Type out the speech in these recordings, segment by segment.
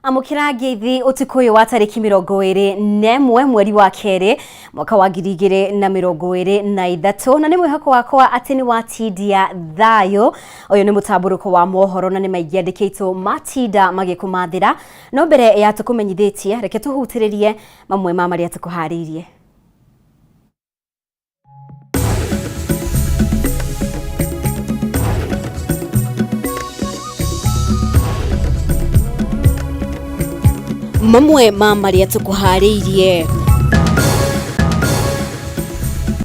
Amũkĩra ngeithi ũtukũ ũyũ wa tarĩki 21 mweri wa kerĩ mwaka wa 2023, na nĩ mwĩhoko wakwa atĩ nĩ watindia thayũ. Ũyũ nĩ mũtambũrũko wa mohoro na nĩ maingĩ andĩkĩtwo matinda magĩkũmathĩra, no mbere ya tũkũmenyithĩtie reke tũhutĩrĩrie mamwe ma marĩa tũkũharĩirie. Mamwe ma marĩa tũkũharĩirie: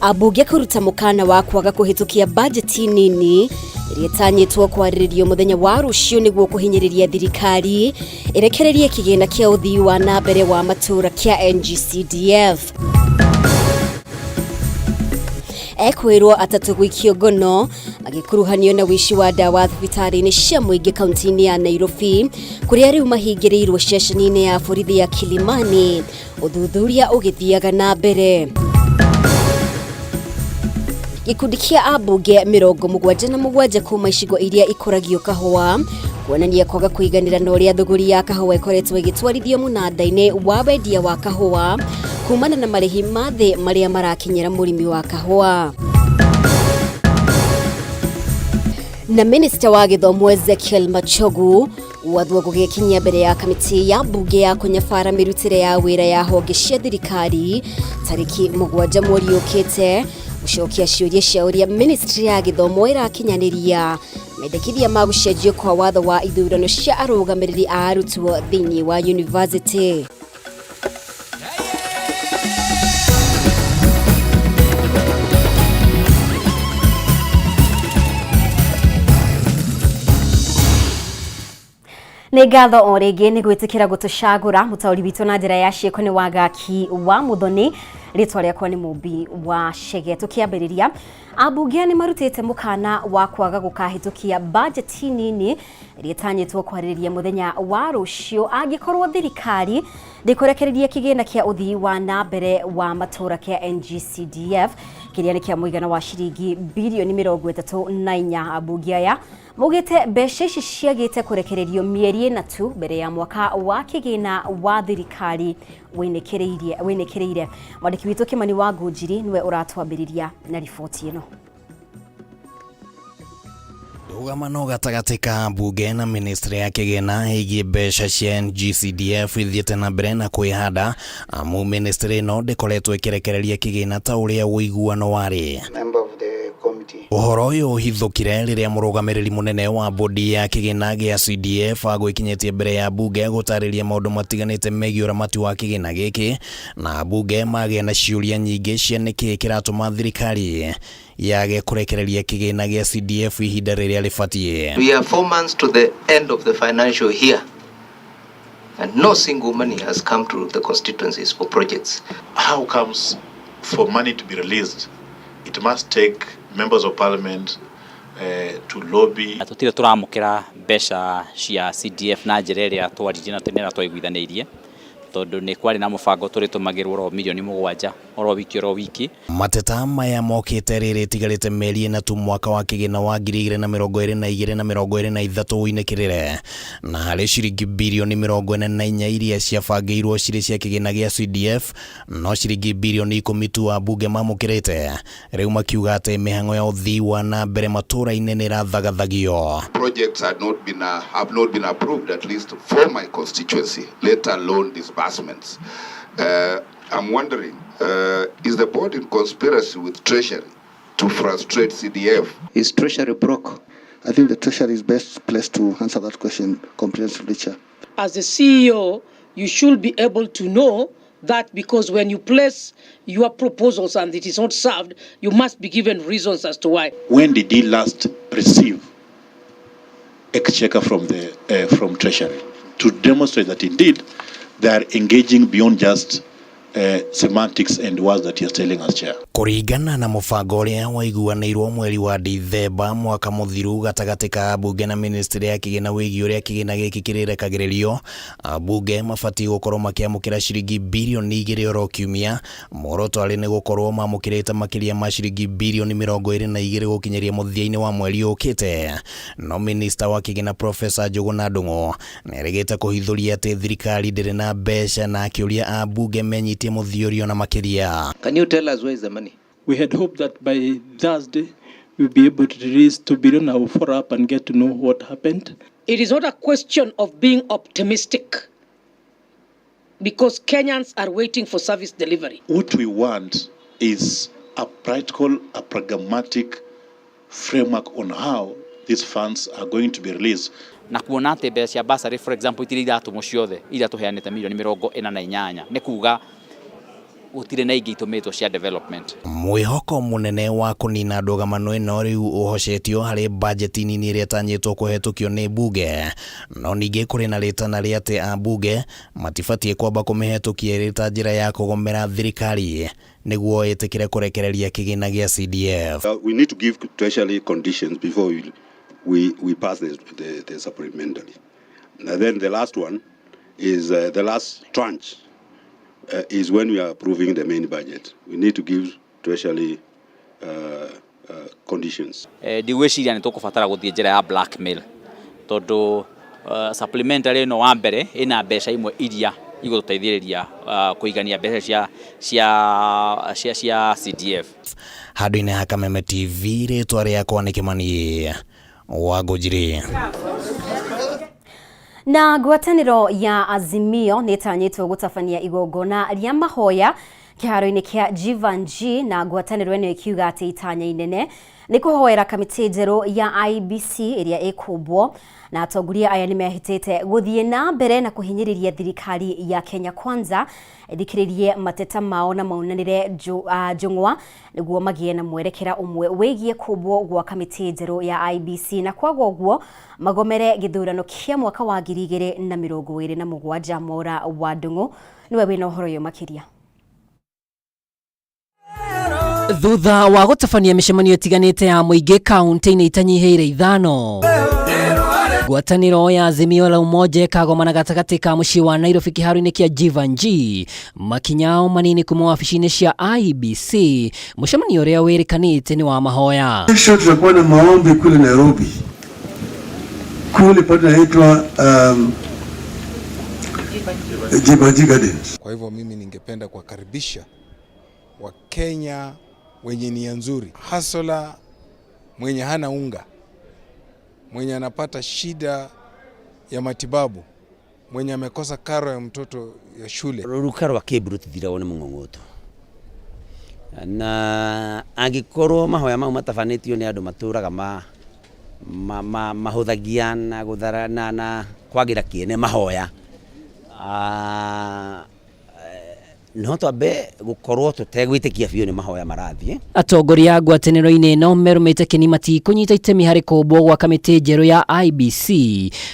ambunge kũruta mũkana wa kwaga kũhĩtũkia bajeti nini ĩrĩa ĩtanyĩtwo kwarĩrĩrio mũthenya wa rũciũ nĩguo kũhinyĩrĩria thirikari ĩrekererie kĩgĩna kĩa ũthii wa na mbere wa matũũra kĩa NGCDF. Ekwĩrwo atatũ gũikio ngono magĩkuruhanio na wĩici wa ndawa thibitarĩ-inĩ cia mũingĩ kaunti-inĩ ya Nairobi, kũrĩa rĩu mahingĩrĩirwo ceceni-inĩ ya borithi ya Kilimani, ũthuthuria ũgĩthiaga na mbere. Gĩkundi kĩa ambunge 77 kuma icigo iria ikũragio kahũa kuonania kwaga kũiganĩra na ũrĩa thũgũri ya kahũa ĩkoretwo ĩgĩtwarithio mũnanda-inĩ wa wendia wa kahũa kumana na marĩhi ma thĩ marĩa marakinyĩra mũrĩmi wa kahũa. Na minista wa gĩthomo Ezekiel Machogu wathwo gũgĩkinyia mbere ya kamĩtĩ ya mbunge ya kũnyabara mĩrutĩre ya wĩra ya honge cia thirikari tarĩki 7 mweri ũkĩte gũcokia ciũria cia ũrĩa ministry ya gĩthomo ĩrakinyanĩria mendekithia ma gũcenjio kwa watho wa ithurano cia arũgamĩrĩri a arutwo thĩinĩ wa university. Nĩ ngatho o rĩngĩ nĩ gwĩtĩkĩra gũtũcagũra. Mũtaũri witũ na njĩra ya ciĩko nĩ Wagaki wa Mũthoni, rĩtwa rĩakwa nĩ Mũmbi wa Chege. Tũkĩambĩrĩria, ambunge nĩ marutĩte mũkana wa kwaga gũkahĩtũkia bajeti nini ĩrĩa ĩtanyĩtwo kwarĩrĩria mũthenya wa rũciũ angĩkorwo thirikari ndĩkũrekereria kĩgĩna kĩa ũthii wa na mbere wa matũũra kĩa NGCDF kĩrĩa nĩ kĩa mũigana wa ciringi birioni 34. Ambunge aya maugĩte mbeca ici ciagĩte kũrekererio mĩeri 4 tu mbere ya mwaka wa kĩgĩna wa thirikari wĩnĩkĩrĩire. Mwandĩki witũ Kĩmani wa Ngũnjiri nĩwe ũratwambĩrĩria na riboti ĩno. Rũgamano gatagatĩ ka mbunge na ministry ya kĩgĩna ĩgiĩ mbeca cia NGCDF ithiĩte na mbere na kwĩhanda, amu ministry ĩno ndĩkoretwo ĩkĩrekereria kĩgĩna ta ũrĩa ũiguano warĩ. Member of the committee. Ũhoro ũyũ ũhithũkire rĩrĩa mũrũgamĩrĩri mũnene wa bodi ya kĩgĩna gĩa CDF agwĩkinyĩtie mbere ya mbunge gũtarĩria maũndũ matiganĩte megiĩ ũramati wa kĩgĩna gĩkĩ, na mbunge magĩa na ciũria nyingĩ cia nĩkĩĩ kĩratũma thirikari yage kũrekereria kĩgĩna gĩa CDF ihinda rĩrĩa rĩbatiĩ. We are 4 months to the end of the financial year and no single money has come to the constituencies for projects. How comes for money to be released, it must take members of parliament to lobby. Tutire turamukira mbeca cia CDF na njĩra ĩrĩa twaririe na tene na twaiguithanĩirie, tondũ nĩ kwarĩ na mũbango tũrĩtũmagĩrwo oro milioni 7 oro wiki oro wiki. Mateta maya mokĩte rĩrĩ ĩtigarĩte mĩeri 4 tu mwaka wa kĩgĩna wa 2022 na 23 ũinĩkĩrĩre, na harĩ ciringi birioni 44 iria ciabangĩirwo cirĩ cia kĩgĩna gĩa CDF, no ciringi birioni 10 tu ambunge mamũkĩrĩte, rĩu makiuga atĩ mĩhang'o ya ũthii wa na mbere matũũra-inĩ nĩ ĩrathagathagio. Projects have not been approved, at least for my constituency, let alone disbursements. I'm wondering, is the board in conspiracy with Treasury to frustrate CDF? Is Treasury broke? I think the Treasury is best placed to answer that question comprehensively, Chair. As a CEO, you should be able to know that, because when you place your proposals and it is not served, you must be given reasons as to why. When did he last receive exchequer from Treasury to demonstrate that indeed they are engaging beyond just semantics and words that he is telling us, Chair? Kũringana na mũbango ũrĩa waiguanĩirwo mweri wa Dithemba mwaka mũthiru gatagatĩ ka ambunge na ministry ya kĩgĩna wĩgiĩ ũrĩa kĩgĩna gĩkĩ kĩrĩrekagĩrĩrio, ambunge mabatiĩ gũkorwo makĩamũkĩra ciringi birioni 2 oro kiumia. Muoroto arĩ nĩ gũkorwo mamũkĩrĩte makĩria ma ciringi birioni 22 gũkinyĩria mũthia-inĩ wa mweri ũkĩte. No minista wa kĩgĩna Professor Njũgũna Ndung'u nĩerĩgĩte kũhithũria atĩ thirikari ndĩrĩ na mbeca na akĩũria ambunge menyitie mũthiũrio na makĩria. Can you tell us where is the money? We had hoped that by Thursday we'll be able to release 2 billion. I will follow up and get to know what happened. It is not a question of being optimistic because Kenyans are waiting for service delivery. What we want is a practical, a pragmatic framework on how these funds are going to be released. Na kuona atĩ mbeca cia bursary, for example, itirĩ iratũmwo ciothe iria tũheanĩte mirioni 48, nĩ kuga gũtirĩ na ingĩ itũmĩtwo cia development. Mwĩhoko mũnene wa kũnina ndũgamano ĩno rĩu ũhocetio harĩ bajeti nini ĩrĩa ĩtanyĩtwo kũhetũkio nĩ mbunge, no ningĩ kũrĩ na rĩtana rĩa atĩ ambunge matibatiĩ kwamba kũmĩhetũkia ĩrĩ ta njĩra ya kũgomera thirikari nĩguo ĩtĩkĩre kũrekereria kĩgĩna gĩa CDF. We need to give Treasury conditions before we pass the supplementary. And then the last one is the last tranche is when we are approving the main budget. We need to give Treasury conditions. Ndigwĩciria nĩ tũkũbatara gũthiĩ njĩra ya blackmail tondũ supplementary ĩno wa mbere ĩna mbeca imwe iria igũtũteithĩrĩria kũigania mbeca cia CDF. Handũ-inĩ ha Kameme TV, rĩtwa rĩakwa nĩ Kĩmani wa Ngũnjiri. Na ngwatanĩro ya Azimio nĩ ĩtanyĩtwo gũtabania igongona rĩa mahoya kĩharo-inĩ kĩa Jeevanjee, na ngwatanĩro ĩno ĩkiuga atĩ itanya inene nĩ kũhoera kamĩtĩ njerũ ya IEBC ĩrĩa ĩkũmbwo, na atongoria aya nĩ mehĩtĩte gũthiĩ na mbere na kũhinyĩrĩria thirikari ya Kenya Kwanza ĩthikĩrĩrie mateta mao na maunanĩre njũng'wa nĩguo magĩe na mwerekera ũmwe wĩgiĩ kũmbwo gwa kamĩtĩ njerũ ya IEBC, na kwaga ũguo magomere gĩthurano kĩa mwaka wa 2027. Mwaura wa Ndung'u nĩwe wĩna ũhoro ũyũ makĩria. Thutha wa gũtabania mĩcemanio ĩtiganĩte ya mũingĩ kaunti-inĩ itanyihĩire 5, ngwatanĩro ya Azimio la Umoja ĩkagomana gatagatĩ ka mũciĩ wa Nairobi kĩharo-inĩ kĩa Jeevanjee, makinyao manini kuma wabici-inĩ cia IEBC. Mũcemanio ũrĩa wĩrĩkanĩte nĩ wa mahoya. Kesho tutakuwa na maombi kule Nairobi, kule pale inaitwa Jeevanjee Gardens. Kwa hivyo mimi ningependa kuwakaribisha Wakenya wenye nia nzuri, hustler mwenye hana unga, mwenye anapata shida ya matibabu, mwenye amekosa karo ya mtoto ya shule. Ruruka rwa Kĩmbu rũtithiragwo nĩ mũng'ũng'ũto, na angĩkorwo mahoya mau matabanĩtio nĩ andũ matũraga mahũthagia na gũthara na kwagĩra kĩene mahoya, no twambe gũkorwo tũtegwĩtĩkia biũ nĩ mahoya marathiĩ. Atongoria a ngwatanĩro-inĩ ĩno merũmĩte kĩni matikũnyita itemi harĩ kũmbwo gwa kamĩtĩ njerũ ya IEBC,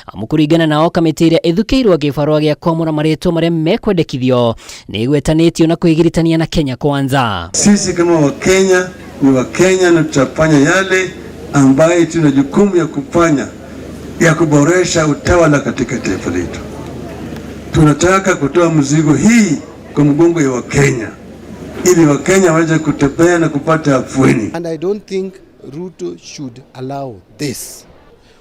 amu kũringana nao kamĩtĩ ĩrĩa ĩthukĩirwo kĩbarũa gĩa kwamũra marĩtwa marĩa mekwendekithio nĩ ĩgwetanĩtio na kwĩgiritania na Kenya Kwanza. Sisi kama Wakenya ni Wakenya na tutafanya yale ambayo tuna jukumu ya kufanya ya kuboresha utawala katika taifa letu. Tunataka kutoa mzigo hii kwa mgongo ya Wakenya ili Wakenya waweze kutembea na kupata afueni. And I don't think Ruto should allow this,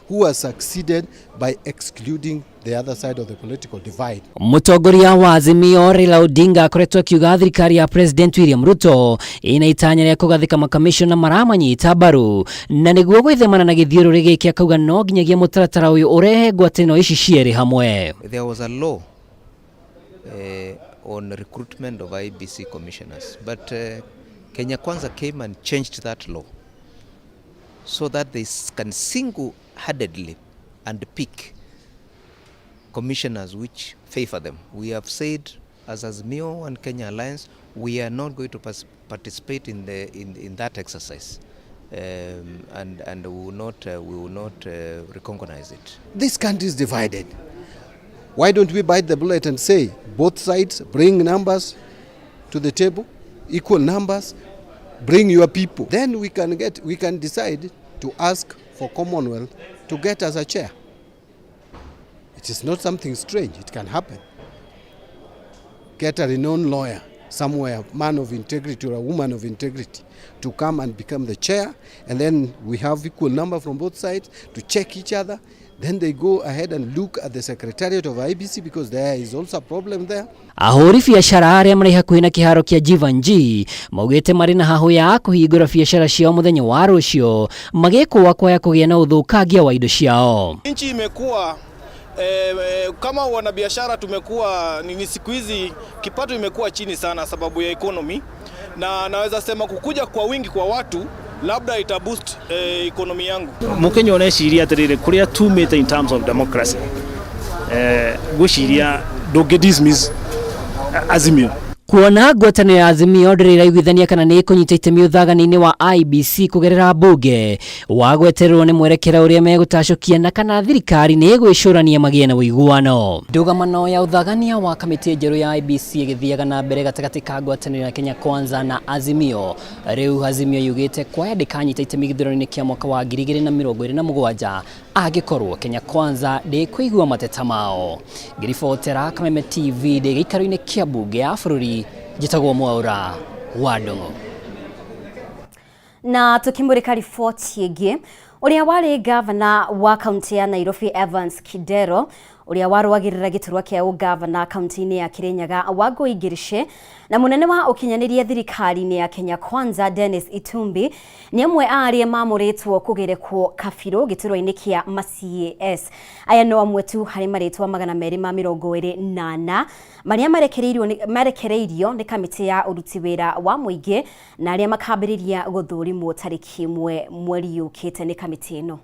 who has succeeded by excluding the other side of the political divide. Mũtongoria wa Azimio Raila Odinga akoretwo akiuga thirikari ya President William Ruto ina itanya rĩa kũgathĩka makamishona maramanyita mbaru, na nĩguo gwĩthemana na gĩthiũrũrĩ gĩkĩ akauga no nginyagia mũtaratara ũyũ ũrehe ngwatanĩro ici cierĩ hamwe. There was a law on recruitment of IEBC commissioners, but Kenya Kwanza came and changed that law so that they can single-handedly and pick commissioners which favor them. We have said as Azimio and Kenya Alliance, we are not going to participate in that exercise, and we will not recognize it. This country is divided. Why don't we bite the bullet and say both sides bring numbers to the table, equal numbers? Bring your people. Then we can decide to ask for Commonwealth to get us a chair. It is not something strange. It can happen. Get a renowned lawyer somewhere, man of integrity or a woman of integrity, to come and become the chair, and then we have equal number from both sides to check each other. Then they go ahead and look at the secretariat of IEBC, because there is also a problem there. Ahũri biacara arĩa marĩ hakuhĩ na kĩharo kĩa Jeevanjee maugĩte marĩ na hahũ ya kũhingũra biacara ciao mũthenya wa rũciũ magĩkũa kwaya kũgĩa na ũthũkangia wa indo ciao. Nchi imekuwa kama wanabiashara tumekuwa ni siku hizi kipato imekuwa chini sana sababu ya economy, na naweza sema kukuja kwa wingi kwa watu labda ita boost economy yangu. Mukenya ureciria atiriri kuria tumite in terms of democracy, ngwiciria ndungi dismiss Azimio. Kuona ngwatanĩro ya Azimio ndĩrĩ ĩraiguithania kana nĩ ĩkũnyita itemi ũthagani-inĩ wa IEBC kũgerera mbunge wa gwetererwo nĩ mwerekera ũrĩa megũtacũkia na kana thirikari nĩ ĩgwĩcũrania magĩe na ũiguano. Ndũgamano ya ũthagania wa kamĩtĩ njerũ ya IEBC ĩgĩthiaga na mbere gatagatĩ ka ngwatanĩro ya Kenya Kwanza na Azimio. Rĩu Azimio yugĩte kwaya ndĩkanyita itemi gĩthurano-inĩ kĩa mwaka wa 2027 angĩkorwo Kenya Kwanza ndĩkũigua mateta mao. Ngĩribotera Kameme TV ndĩ gĩikaro-inĩ kĩa mbunge ya bũrũri, njĩtagwo Mwaura wa Ndung'u. Na tukimurika riboti ĩngĩ, ũrĩa warĩ gavana wa kaunti ya Nairobi Evans Kidero, ũrĩa warũagĩrĩra gĩturwa kĩa ũgavana kaunti-inĩ ya Kirinyaga Wangũi Ngirici, na mũnene wa ũkinyanĩria thirikari-inĩ ya Kenya Kwanza Dennis Itumbi nĩ amwe a arĩa mamũrĩtwo kũgerekwo kabirũ gĩturwa-inĩ kĩa ma-CAS. Aya no amwe tu harĩ marĩtwa 224 marĩa marekereirio nĩ kamĩtĩ ya ũruti wĩra wa mũingĩ na arĩa makambĩrĩria gũthũrimwo tarĩki 1 mweri ũkĩte nĩ kamĩtĩ ĩno.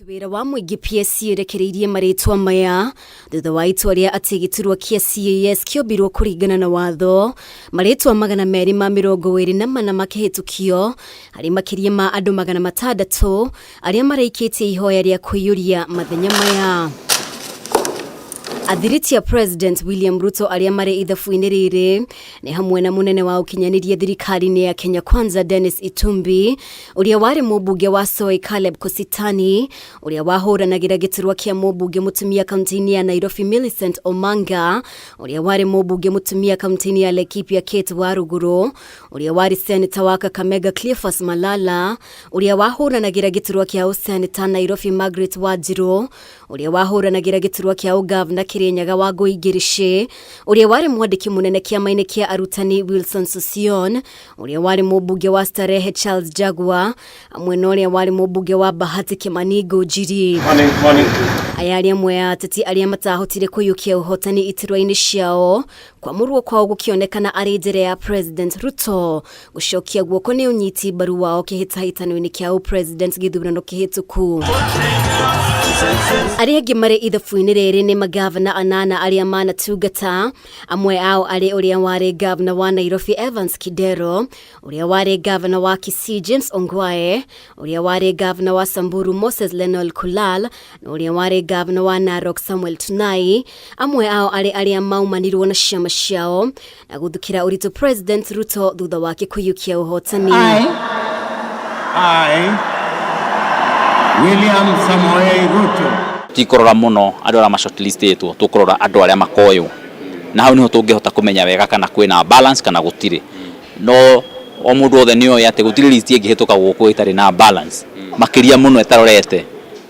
Wĩra wa mũingĩ PSC ĩrekereirie marĩtwa maya thutha wa itua rĩa atĩ gĩturwa kĩa CAS kĩombirwo kũringana na watho. Marĩtwa 224 makĩhĩtũkio harĩ makĩria ma andũ 600 arĩa maraikĩtie ihoya rĩa kũiyũria mathenya maya. Athiriti ya President William Ruto arĩa marĩ ithabu-inĩ rĩrĩ nĩ hamwe na mũnene wa ũkinyanĩria thirikari-inĩ ya Kenya Kwanza Dennis Itumbi, ũrĩa warĩ mũmbunge wa Soy Caleb Kositany, ũrĩa wahũranagĩra gĩturwa kĩa mũmbunge mũtumia kaunti-inĩ ya Nairobi Millicent Omanga, ũrĩa warĩ mũmbunge mũtumia kaunti-inĩ ya Laikipia Kate Waruguru, ũrĩa warĩ seneta wa Kakamega Cleophas Malala, ũrĩa wahũranagĩra gĩturwa kĩa ũseneta Nairobi Margaret Wanjiru, ũrĩa wahũranagĩra gĩturwa kĩa ũgavana Kirinyaga Wangũi Ngirici, ũrĩa warĩ mwandĩki mũnene kĩama-inĩ kĩa arutani Wilson Sossion, ũrĩa warĩ mũmbunge wa Starehe Charles Jaguar, hamwe na ũrĩa warĩ mũmbunge wa Bahati Kimani Ngũnjiri. Aya arĩa amwe a ateti arĩa matahotire kũiyũkia ũhotani iturwa-inĩ ciao kwamũrwo kwao gũkĩonekana arĩ njĩra ya President Ruto gũcokia guoko nĩ ũnyiti mbaru wao kĩhĩtahĩtano-inĩ kĩa ũpresident gĩthurano kĩhĩtũku. Arĩa angĩ marĩ ithabu-inĩ rĩrĩ nĩ magavana 8 arĩa manatungata, amwe ao arĩ ũrĩa warĩ gavana wa Nairobi Evans Kidero, ũrĩa warĩ gavana wa Kisii James Ongwae, ũrĩa warĩ gavana wa Samburu Moses Lenol Kulal, na ũrĩa warĩ gavana wa Narok Samuel Tunai. Amwe ao arĩ arĩa maumanirwo na ciama ciao na gũthukĩra ũritũ President Ruto thutha wake kũiyũkia ũhotani. I, William Samoei Ruto, Tikorora muno andu aria ma-shortlistĩtwo, tũkũrora andũ arĩa makoywo, na hau niho tũngĩhota kũmenya wega kana kwĩna balance kana gũtirĩ. No o mũndũ wothe nĩoĩ atĩ gũtirĩ list ĩngĩhĩtũka gũkũ ĩtarĩ na balance, makĩria mũno ĩtarorete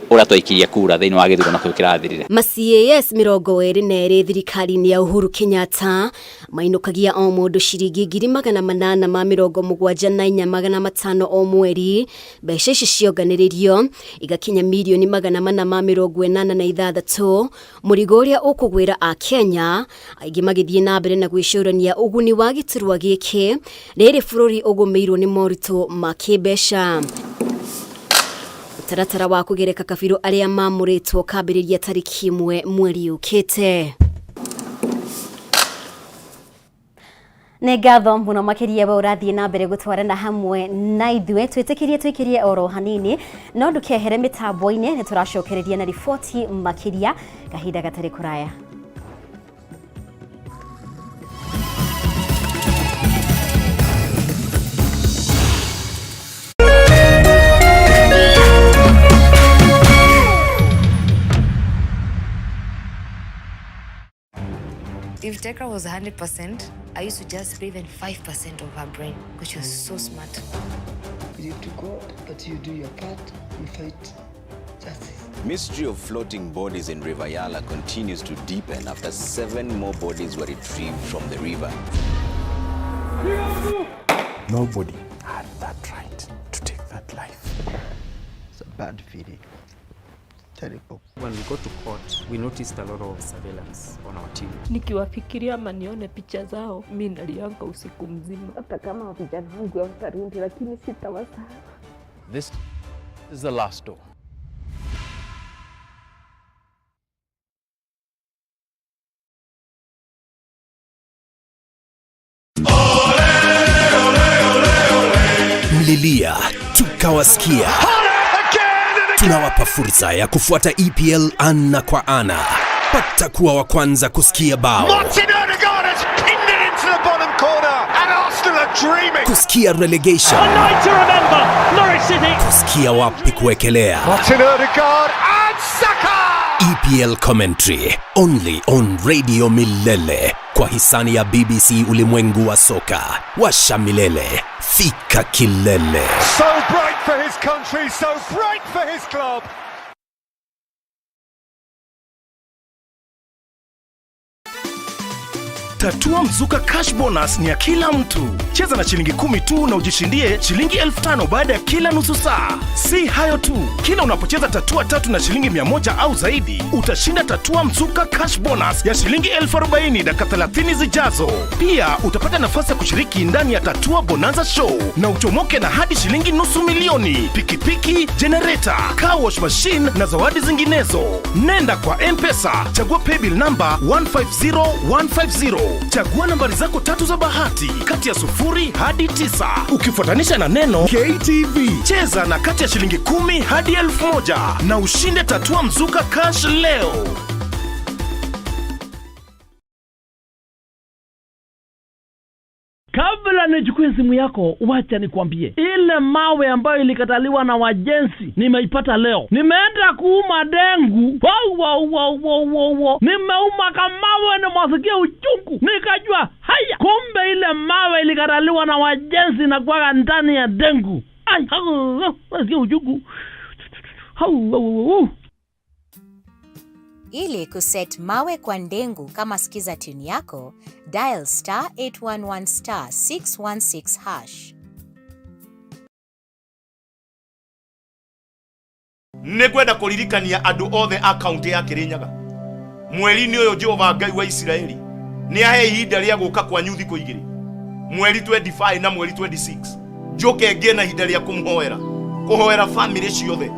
ũrĩa twaikirie kura thĩinĩ wa gĩthurano kĩu kĩrathirire. Ma CAS 22 thirikari-inĩ ya Uhuru Kenyatta mainũkagia o mũndũ ciringi 874,500 o mweri. Mbeca ici cionganĩrĩrio igakinya mirioni 486, mũrigo ũrĩa ũkũgwĩra Akenya aingĩ magĩthiĩ na mbere na gwĩcũrania ũguni wa gĩturwa gĩkĩ rĩrĩ bũrũri ũgũmĩirwo nĩ moritũ ma kĩmbeca. Mũtaratara wa kũgereka kabirũ arĩa mamũrĩtwo kambĩrĩria tarĩki 1 mweri ũkĩte. Nĩ ngatho mũno makĩria we ũrathiĩ na mbere gũtwarana hamwe na ithuĩ, twĩtĩkĩrie tũikĩrie oro hanini no ndũkehere mĩtambo-inĩ, nĩ tũracokereria na riboti makĩria kahinda gatarĩ kũraya. If Tekra was 100%, I used to just be even 5% of her brain because she was so smart. Leave to God, but you do your part and fight justice. Mystery of floating bodies in River Yala continues to deepen after 7 more bodies were retrieved from the river. Nobody had that right to take that life. It's a bad feeling. Terrible. When we got to court, we noticed a lot of surveillance on our team. Nikiwafikiria ama nione picha zao, mi nalianga usiku mzima. Hata kama vijana wangu hawatarudi, lakini sitawasahau. This is the last door. Mlilia tukawasikia. Tunawapa fursa ya kufuata EPL ana kwa ana. Pata kuwa wa kwanza kusikia bao, Martin Odegaard has pinned it into the bottom corner, and Arsenal are dreaming. kusikia relegation, A night to remember, Norwich City. kusikia wapi kuwekelea. Martin Odegaard and Saka. EPL commentary only on Radio Milele kwa hisani ya BBC Ulimwengu wa Soka. Washa milele, fika kilele. So bright for his country, so bright for his club. Tatua Mzuka Cash Bonus ni ya kila mtu. Cheza na shilingi 10 tu na ujishindie shilingi 5,000 baada ya kila nusu saa. Si hayo tu, kila unapocheza tatua tatu na shilingi 100 au zaidi, utashinda Tatua Mzuka Cash Bonus ya shilingi 40,000 dakika 30 zijazo. Pia utapata nafasi ya kushiriki ndani ya Tatua Bonanza Show na uchomoke na hadi shilingi 500,000, pikipiki, generator, car wash machine na zawadi zinginezo. Nenda kwa M-Pesa, chagua paybill namba 150150. Chagua nambari zako tatu za bahati kati ya 0 hadi 9, ukifuatanisha na neno KTV. Cheza na kati ya shilingi 10 hadi 1,000 na ushinde Tatua Mzuka Cash leo. Kabla nichukue simu yako, wacha nikwambie, ile mawe ambayo ilikataliwa na wajenzi nimeipata leo. Nimeenda kuuma dengu, wow, wow, wow, wow, wow, wow. Nimeuma kamawe na masikia uchungu, nikajua haya, kumbe ile mawe ilikataliwa na wajenzi na kuwaga ndani ya dengu. Ai, hau, hau, nasikia uchungu. Hau, hau, hau. Ili kuset mawe kwa ndengu kama skiza tune yako, dial star 811 star 616 hash. Nĩ ngwenda kũririkania andũ othe a kaunti ya Kĩrĩnyaga mweri-inĩ ũyũ Jehova Ngai wa Isiraeli nĩ ahe ihinda rĩa gũka kwanyu thikũ igĩrĩ, mweri 25 na mweri 26, njũke ngĩe na ihinda rĩa kũmũhoera, kũhoera bamĩrĩ ciothe.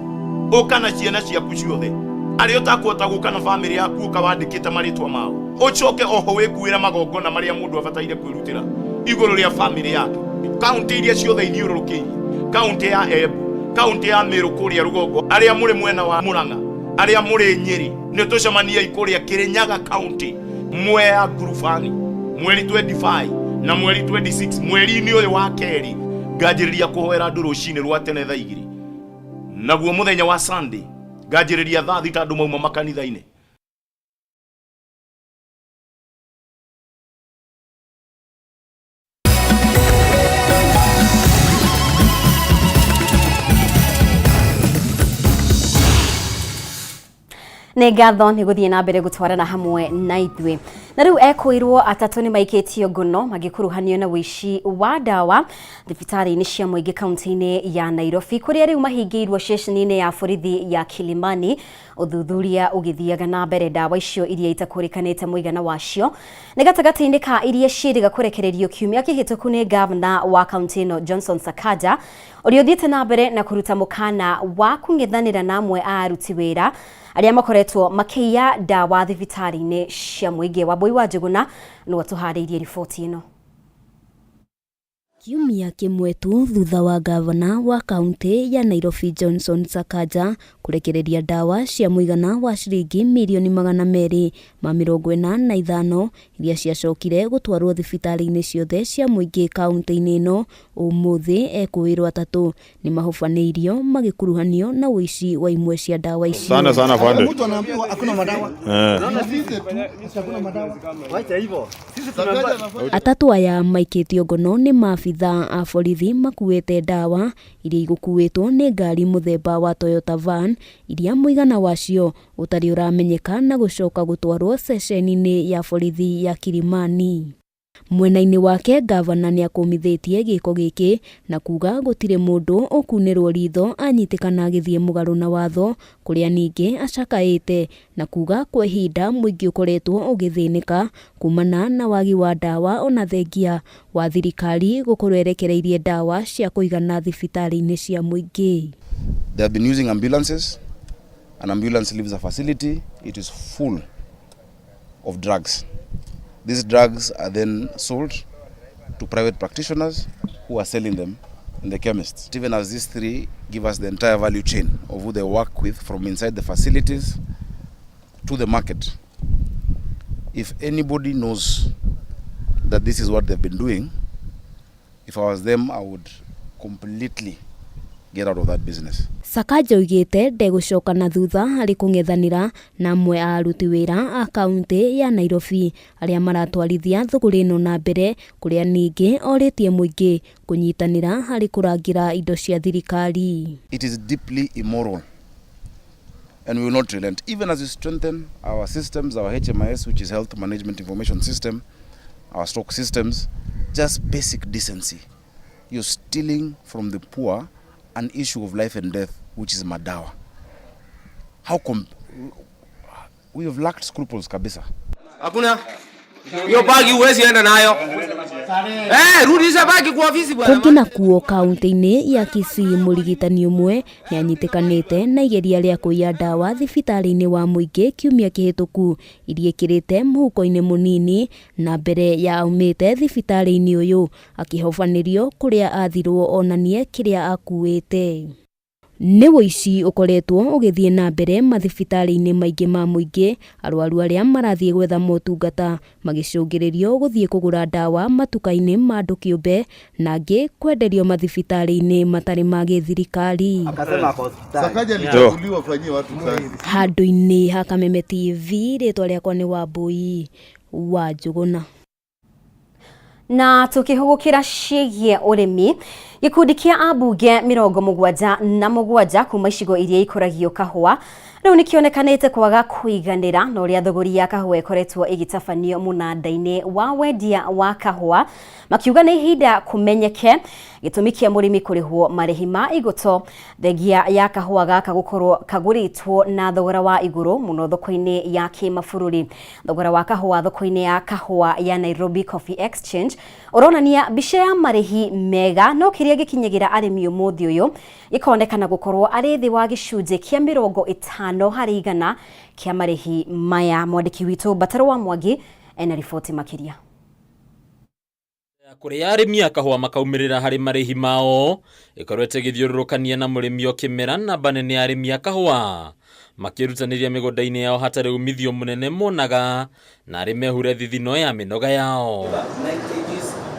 Ũka na ciana ciaku ciothe, arĩa ũtakũhota gũka na bamĩrĩ yaku ũka wandĩkĩte marĩtwa mao, ũcoke oho wĩkuĩre magongona marĩa mũndũ abataire kwĩrutĩra igũrũ rĩa bamĩrĩ yake. Kaunti iria ciothe ithiũrũrũkĩirie, kaunti ya Embu, kaunti ya Meru kũrĩa rũgongo, arĩa mũrĩ mwena wa Murang'a, arĩa mũrĩ Nyĩrĩ, nĩ tũcemaniei kũrĩa Kĩrĩnyaga kaunti, Mwea Ngurubani, mweri 25 na mweri 26, mweri-inĩ ũyũ wa kerĩ nganjĩrĩria kũhoera andũ rũcinĩ rwa tene thaa 2, naguo mũthenya wa Sunday nganjĩrĩria thaa 6 andũ mauma makanitha-inĩ. Nĩ ngatho nĩ gũthiĩ na mbere gũtwarana hamwe na ithuĩ. Na rĩu ekũirwo atatũ nĩ maikĩtio ngono magĩkuruhanio na ũici wa ndawa thibitarĩ-inĩ cia mũingĩ kaunti-inĩ ya Nairobi, kũrĩa rĩu mahingĩirwo ceceni-inĩ ya borithi ya Kilimani, ũthuthuria ũgĩthiaga na mbere. Ndawa icio iria itakũrĩkanĩte mũigana wacio nĩ gatagatĩ-inĩ ka iria ciĩrĩga kũrekererio kiumia kĩhĩtũku nĩ gavana wa kaunti ĩno Johnson Sakaja, ũrĩa ũthiĩte na mbere na kũruta mũkana wa kũng'ethanĩra na amwe a aruti wĩra arĩa makoretwo makĩiya ndawa thibitarĩ-inĩ cia mũingĩ. Wambui wa Njũgũna nĩwe tũharĩirie riboti ĩno. Kiumia kĩmwe tu thutha wa gavana wa kaunti ya Nairobi Johnson Sakaja kũrekereria ndawa cia mũigana wa ciringi mirioni 245 iria ciacokire gũtwarwo thibitarĩ-inĩ ciothe cia mũingĩ kaunti-inĩ ĩno, Ũmũthĩ ekũĩrwo atatũ nĩ mahobanĩirio magĩkuruhanio na ũici wa imwe cia ndawa icio. Sana sana afande. Mtu anaambiwa hakuna madawa. Eh. Hakuna madawa. Wacha hivyo. Sisi tunaambiwa Atatũ aya maikĩtio ngono nĩ maabitha a borithi makuĩte ndawa iria igũkuĩtwo nĩ ngari mũthemba wa Toyota van iria mũigana wacio ũtarĩ ũramenyeka na gũcoka gũtwarwo ceceni-inĩ ya borithi ya Kilimani. Mwena-inĩ wake ngavana nĩakũmithĩtie gĩko gĩkĩ na kuga gũtirĩ mũndũ ũkunĩrwo ritho anyitĩkana agĩthiĩ mũgarũ na watho kũrĩa ningĩ acakaĩte na kuga kwa ihinda mũingĩ ũkoretwo ũgĩthĩnĩka kumana na wagi wa ndawa ona thengia wa thirikari gũkorwo ĩrekereirie ndawa cia kũigana thibitarĩ-inĩ cia mũingĩ. They have been using ambulances. An ambulance leaves a facility, it is full of drugs. These drugs are then sold to private practitioners who are selling them in the chemists. Even as these three give us the entire value chain of who they work with from inside the facilities to the market. If anybody knows that this is what they've been doing, if I was them, I would completely get out of that business. Sakaja oigĩte ndegũcoka na thutha harĩ kũng'ethanĩra na amwe a aruti wĩra a kaunti ya Nairobi arĩa maratwarithia thũgũrĩ ĩno na mbere kũrĩa ningĩ orĩtie mũingĩ kũnyitanĩra harĩ kũrangĩra indo cia thirikari. It is deeply immoral and we will not relent. Even as we strengthen our systems, our HMIS, which is Health Management Information System, our stock systems, just basic decency. You're stealing from the poor an issue of life and death, which is madawa. How come we have lacked scruples kabisa? Hakuna. Hiyo bagi huwezi enda nayo. Eh, rudisha bagi kwa ofisi bwana. Kũngĩ nakuo kaunti-inĩ ya Kisii mũrigitani ũmwe nĩanyitĩkanĩte na igeria rĩa kũiya ndawa thibitarĩ-inĩ wa mũingĩ kiumia kĩhĩtũku iria ĩkĩrĩte mũhuko-inĩ mũnini na mbere ya aumĩte thibitarĩ-inĩ ũyũ akĩhobanĩrio kũrĩa athirwo onanie kĩrĩa akuĩte. Nĩ ũici ũkoretwo ũgĩthiĩ na mbere mathibitarĩ-inĩ maingĩ ma mũingĩ arwaru arĩa marathiĩ gwetha motungata magĩcũngĩrĩrio gũthiĩ kũgũra ndawa matuka-inĩ ma andũ kĩũmbe na angĩ kwenderio mathibitarĩ-inĩ matarĩ ma gĩthirikari. Akasema ako hospitali. Sakaja alichaguliwa afanyie watu kazi. Handũ-inĩ ha Kameme TV rĩtwa rĩakwa nĩ Wambui wa Njũgũna. Na tukihugukira ciĩgiĩ ũrĩmi, gĩkundi kĩa ambunge 77 kuma icigo iria ikũragio kahũa rĩu nĩkĩonekanĩte kwaga kũiganĩra na ũrĩa thogori ya kahũa ĩkoretwo ĩgĩtabanio mũnanda-inĩ wa wendia wa kahũa, makiuga nĩ ihinda kũmenyeke gĩtũmi kĩa mũrĩmi kũrĩhwo marĩhi ma igoto thengia ya kahũa gaka gũkorwo kagũrĩtwo na thogora wa igũrũ mũno thoko-inĩ ya kĩmabũrũri. Thogora wa kahũa thoko-inĩ ya kahũa ya Nairobi Coffee Exchange ũronania mbica ya marĩhi mega no kĩrĩa gĩkinyagĩra arĩmi ũmũthĩ ũyũ gĩkonekana gũkorwo arĩ thĩ wa gĩcunjĩ kĩa 50% kĩa marĩhi maya. Mwandĩki witũ Mbataro wa Mwangi ena riboti makĩria. Kũrĩa arĩmi a kahũa makaumĩrĩra harĩ marĩhi mao ĩkoretwo ĩgĩthiũrũrũkania na mũrĩmi o kĩmera namba nene ya arĩmi a kahũa makĩrutanĩria mĩgũnda-inĩ yao hatarĩ umithio mũnene monaga na arĩ mehure thithino ya mĩnoga yao.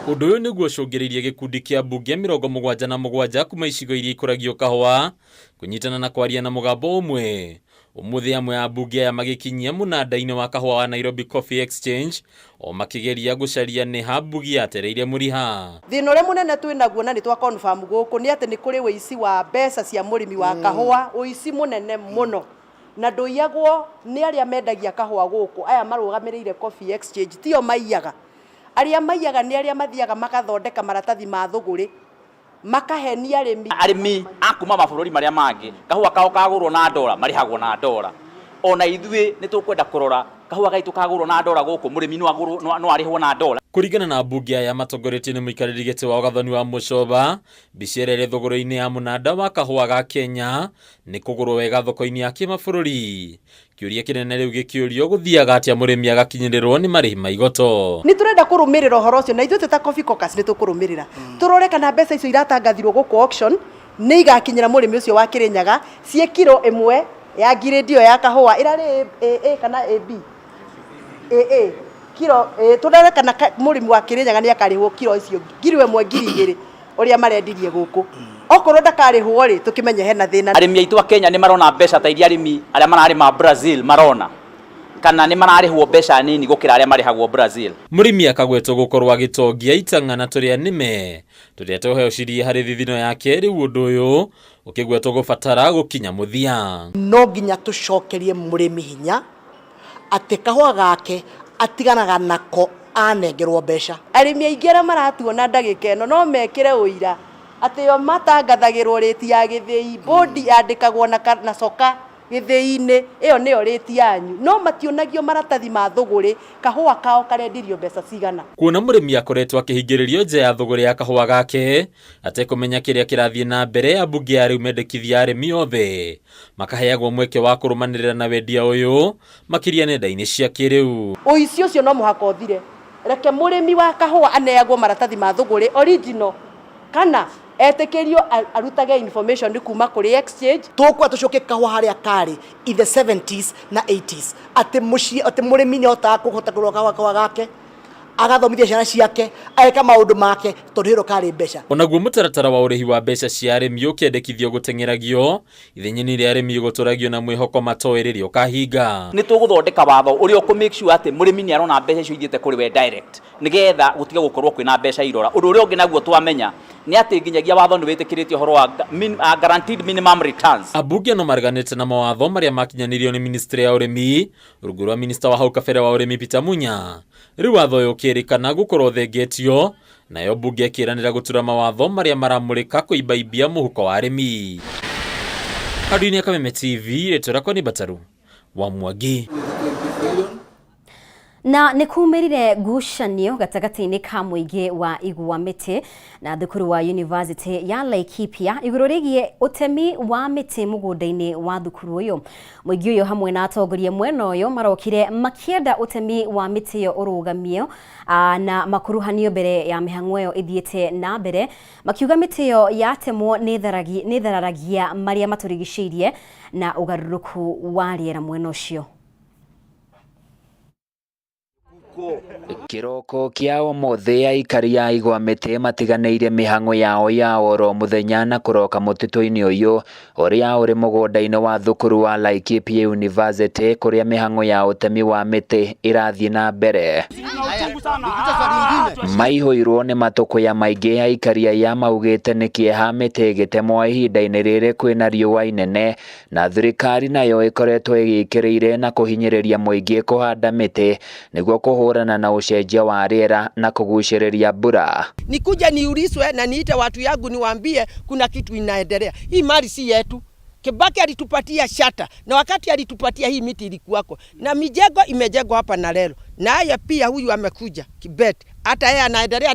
Ũndũ ũyũ nĩguo ũcũngĩrĩirie gĩkundi kĩa mbunge 77 kuma icigo iria ikũragio kahũa kũnyitana na kwaria na mũgambo ũmwe. Ũmũthĩ amwe a mbunge aya magĩkinyia mũnanda-inĩ wa kahũa wa Nairobi Coffee Exchange o makĩgeria gũcaria nĩ ha mbugi yatereire mũriha. Thĩna ũrĩa mũnene twĩ naguo na nĩ twa confirm gũkũ nĩ atĩ nĩ kũrĩ ũici wa mbeca cia mũrĩmi wa kahũa, ũici mũnene mũno na ndũiyagwo nĩ arĩa mendagia kahũa gũkũ, aya marũgamĩrĩire Coffee Exchange tio maiyaga. Arĩa maiyaga nĩ arĩa mathiaga magathondeka maratathi ma thũgũrĩ makahenia arĩmi. Arĩmi a kuma mabũrũri marĩa mangĩ kahũa kao kagũrwo na ndora marĩhagwo na ndora. Ona ithuĩ nĩ tũkwenda kũrora kahũa gaitũ kagũrwo na ndora gũkũ mũrĩmi no arĩhwo na ndora. Kũringana na mbunge aya matongoretio nĩ mũikarĩri gĩtĩ wa Gathoni wa Mũcoba, mbica ĩrĩa ĩrĩ thogora-inĩ ya mũnanda wa kahũa ga Kenya nĩ kũgũrwo wega thoko-inĩ ya kĩmabũrũri. Kĩũria kĩnene rĩu gĩkĩũrio gũthiaga atĩa mũrĩmi agakinyĩrĩrwo nĩ marĩhi ma igoto. Nĩ tũrenda kũrũmĩrĩra ũhoro ũcio na ithuĩ twĩ ta Coffee Caucus nĩ tũkũrũmĩrĩra. Tũrore kana mbeca icio iratangathirwo gũkũ auction nĩ igakinyĩra mũrĩmi ũcio wa Kĩrĩnyaga ciĩ kiro ĩmwe ya ngirĩndi ĩyo ya kahũa ĩrarĩ AA kana AB? AA. Kiro, tũrore kana mũrĩmi wa Kĩrĩnyaga nĩ akarĩhwo kiro icio 1000 2,000. Ũrĩa marendirie gũkũ, okorwo ndakarĩhwo rĩ, tũkĩmenye hena thĩna. Arĩmi aitũ a Kenya nĩ marona mbeca ta iria arĩmi arĩa mararĩma Brazil marona, kana nĩ mararĩhwo mbeca nini gũkĩra arĩa marĩhagwo Brazil? Mũrĩmi akagwetwo gũkorwo agĩtongia itang'a na tũrĩa nĩme tũrĩa tũhecirie harĩ thithino yake. Rĩu ũndũ ũyũ ũkĩgwetwo gũbatara gũkinya mũthia. No nginya tũcokerie mũrĩmi hinya atĩ kahũa gake atiganaga nako anengerwo mbeca. Arĩmi aingĩ arĩa maratuona ndagĩka ĩno no mekĩre ũira atĩ o matangathagĩrwo rĩti ya gĩthĩi, bodi yandĩkagwo na coka gĩthĩi-inĩ, ĩyo nĩyo rĩti yanyu, no mationagio maratathi ma thũgũrĩ, kahũa kao karendirio mbeca cigana. Kuona mũrĩmi akoretwo akĩhingĩrĩrio nja ya thũgũrĩ ya kahũa gake atekũmenya kĩrĩa kĩrathiĩ na mbere, ambunge a rĩu mendekithia arĩmi othe makaheagwo mweke wa kũrũmanĩrĩra na wendia ũyũ, makĩria nenda-inĩ cia kĩrĩu. Ũici ũcio no mũhaka ũthire. Reke mũrĩmi wa kahũa aneagwo maratathi ma thũgũrĩ original, kana etĩkĩrio arutage information kuma kũrĩ exchange. Tũkwa tũcoke kahũa harĩa karĩ in the 70s na 80s, atĩ mũciĩ, atĩ mũrĩmi nĩ ahotaga kũhota kũgũra kahũa gake, agathomithia ciana ciake, ageka maũndũ make, tondũ hĩro karĩ mbeca. Onaguo mũtaratara wa ũrĩhi wa mbeca cia arĩmi ũkĩendekithio gũteng'eragio ithenya-inĩ rĩa arĩmi gũtũragio na mwĩhoko matoĩ rĩrĩa ũkahinga. Nĩ tũgũthondeka watho ũrĩa ũkũ make sure atĩ mũrĩmi nĩ arona mbeca icio ithiĩte kũrĩ we direct, nĩgetha gũtige gũkorwo kwĩna mbeca irora. Ũndũ ũrĩa ũngĩ naguo twamenya nĩ atĩ nginyagia watho nĩ wĩtĩkĩrĩtie ũhoro wa guaranteed minimum returns. Ambunge no mareganĩte na mawatho marĩa makinyanĩirio nĩ ministry ya ũrĩmi rungu rwa minista wa hau kabere wa ũrĩmi Peter Munya. Rĩu watho ũyũ ũkĩrĩkana gũkorwo thengetio, nayo mbunge ĩkĩranĩra gũtura mawatho marĩa maramũrĩka kũimbaimbia mũhuko wa arĩmi. Andũ-inĩ a Kameme TV, rĩtwa rĩakwa nĩ Bataru wa Mwangi. Na nĩ kumĩrire ngucanio gatagatĩ-inĩ ka mũingĩ wa igwa mĩtĩ na thukuru wa University ya Laikipia igũrũ rĩgiĩ ũtemi wa mĩtĩ mũgũnda-inĩ wa thukuru ũyũ. Mũingĩ ũyũ hamwe na atongoria mwena ũyũ marokire makĩenda ũtemi wa mĩtĩ ĩyo ũrũgamio na makuruhanio mbere ya mĩhang'o ĩyo ĩthiĩte na mbere, makiuga mĩtĩ ĩyo yatemwo nĩ ĩthararagia marĩa matũrigicĩirie na ũgarũrũku wa rĩera mwena ũcio. Kĩroko kĩa ũmũthĩ, aikari a igwa mĩtĩ matiganĩirie mĩhang'o yao ya oro mũthenya na kũroka mũtitũ-inĩ ũyũ ũrĩa ũrĩ mũgũnda-inĩ wa thukuru wa Laikipia University, kũrĩa mĩhang'o ya ũtemi wa mĩtĩ ĩrathiĩ na mbere. Maihũirwo nĩ matũkũya maingĩ. Aikari aya maugĩte nĩ kĩeha mĩtĩ ĩgĩtemwo ihinda-inĩ rĩrĩ kwĩna riũa inene, na thirikari nayo ĩkoretwo ĩgĩkĩrĩire na kũhinyĩrĩria mũingĩ kũhanda mĩtĩ nĩguo kũhũrana na ũcenjia wa rĩera na kũgucĩrĩria mbura. Nikuja niulizwe na niite watu yangu niwaambie kuna kitu inaendelea. Hii mali si yetu. Kibaki alitupatia shata, na wakati alitupatia hii miti ilikuwako na mijengo imejengwa hapa na leo. Na haya pia huyu amekuja Kibet, hata yeye anaendelea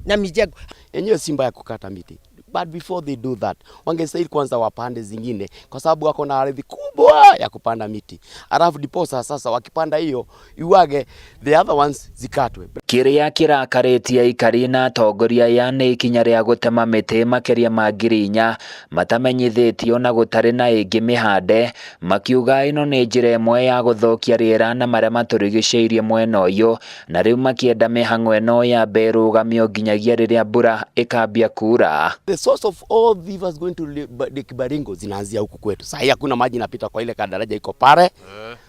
na mijengo. Yenyewe si mbaya kukata miti, but before they do that wangestahili kwanza wapande zingine, kwa sababu wako na ardhi kubwa ya kupanda miti, alafu diposa sasa wakipanda hiyo iwage the other ones zikatwe. Kĩrĩa kĩrakarĩtie aikari na atongoria aya nĩ ikinya rĩa gũtema mĩtĩ makĩria ma 4,000 matamenyithĩtio na gũtarĩ na ĩngĩ mĩhande, makiuga ĩno nĩ njĩra ĩmwe ya gũthũkia rĩera na marĩa matũrigicĩirie mwena ũyũ, na rĩu makĩenda mĩhang'o ĩno yambe ĩrũgamio nginyagia rĩrĩa mbura ĩkambia kura. The source of all rivers going to Lake Baringo zinaanzia huku kwetu. Sasa hakuna maji inapita kwa ile kadaraja iko pale.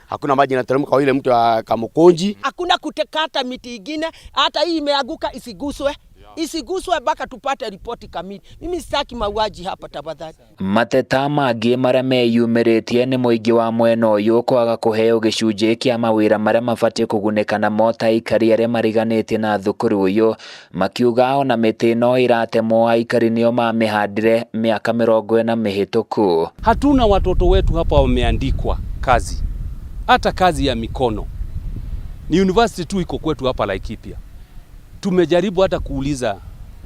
Hakuna maji inateremka kwa ile mto wa Kamukunji. Hakuna kutekata miti ingine, hata hii imeanguka isiguswe. Isiguswe mpaka tupate ripoti kamili. Mimi sitaki mauaji hapa tafadhali. Mateta mangĩ marĩa meyumĩrĩtie nĩ mũingĩ wa mwena ũyũ kwaga kũheo gĩcunjĩ kĩa mawĩra marĩa mabatiĩ kũgunĩka namo ta aikari arĩa mariganĩtie na thukuru ũyũ, makiuga ona mĩtĩ ĩno ĩratemwo aikari nĩo mamĩhandire mĩaka 40 mĩhĩtũku. Hatuna watoto wetu hapa wameandikwa kazi, hata kazi ya mikono. Ni university tu iko kwetu hapa Laikipia. Tumejaribu hata kuuliza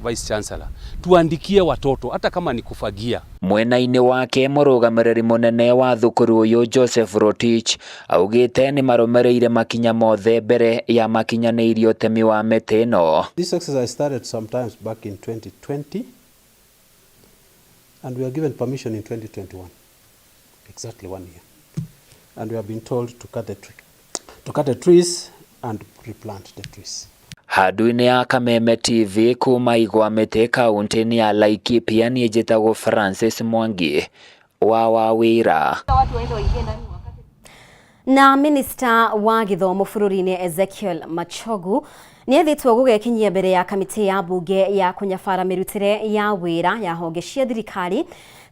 Vice Chancellor tuandikie watoto hata kama ni kufagia. Mwena-inĩ wake mũrũgamĩrĩri mũnene wa thukuru ũyũ Joseph Rotich augĩte nĩ marũmĩrĩire makinya mothe mbere ya makinyanĩirie ũtemi wa mĩtĩ ĩno. This exercise started sometimes back in 2020 and we were given permission in 2021, exactly 1 year. And we have been told to cut the trees and replant the trees. Handũ-inĩ ya Kameme TV kuma Igwamĩtĩ kaũntĩ-inĩ ya Laikipia niĩ njĩtagwo Francis Mwangi wa Wawĩra. Na minista wa gĩthomo bũrũri-inĩ Ezekiel Machogu nĩethĩtwo gũgekinyia mbere ya kamĩtĩ ya bunge ya kũnyabara mĩrutĩre ya wĩra ya honge cia thirikari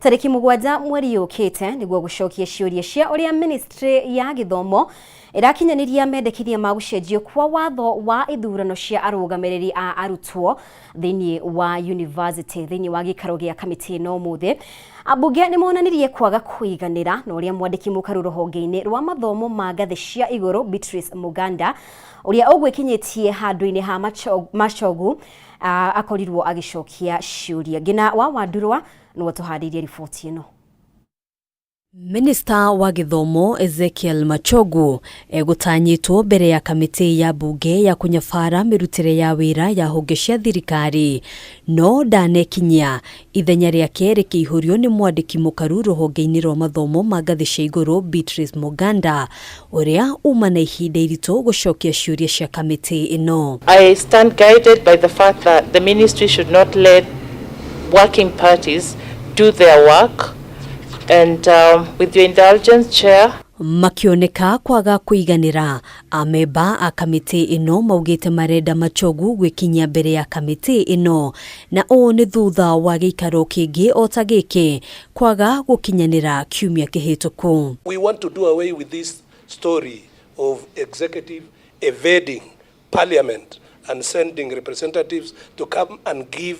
tarĩki 7 mweri ũkĩte nĩguo gũcokia ciũria cia ũrĩa ministry ya gĩthomo ĩrakinyanĩria mendekithia ma gũcenjio kwa watho wa ithurano cia arũgamĩrĩri a arutwo thĩinĩ wa university thĩinĩ wa gĩikaro gĩa kamĩtĩ ĩno ũmũthĩ. Ambunge nĩ monanirie kwaga kũiganĩra na ũrĩa mwandĩki mũkaru rũhonge-inĩ rwa mathomo ma ngathĩ cia igũrũ Beatrice Muganda ũrĩa ũgwĩkinyĩtie handũ-inĩ ha Machogu akorirwo agĩcokia ciũria. Ngina wa Wandurwa nĩwe tũharĩirie riboti ĩno. Minista wa gĩthomo Ezekiel Machogu egũtanyĩtwo mbere ya kamĩtĩ ya bunge ya kũnyabara mĩrutĩre ya wĩra ya honge cia thirikari no ndanekinyia ithenya rĩake rĩkĩihũrio nĩ mwandĩki mũkaru rũhonge-inĩ rwa mathomo ma ngathĩ cia igũrũ Beatrice Muganda ũrĩa uma na ihinda iritũ gũcokia ciũria cia kamĩtĩ ĩno. I stand guided by the fact that the ministry should not let working parties do their work. And with your indulgence, Chair. Makioneka kwaga kũiganĩra amemba a kamĩtĩ ĩno maugĩte marenda Machogu gwĩkinyia mbere ya kamĩtĩ ĩno na ũũ nĩ thutha wa gĩikaro kĩngĩ o ta gĩkĩ kwaga gũkinyanĩra kiumia kĩhĩtũku. We want to do away with this story of executive evading parliament and sending representatives to come and give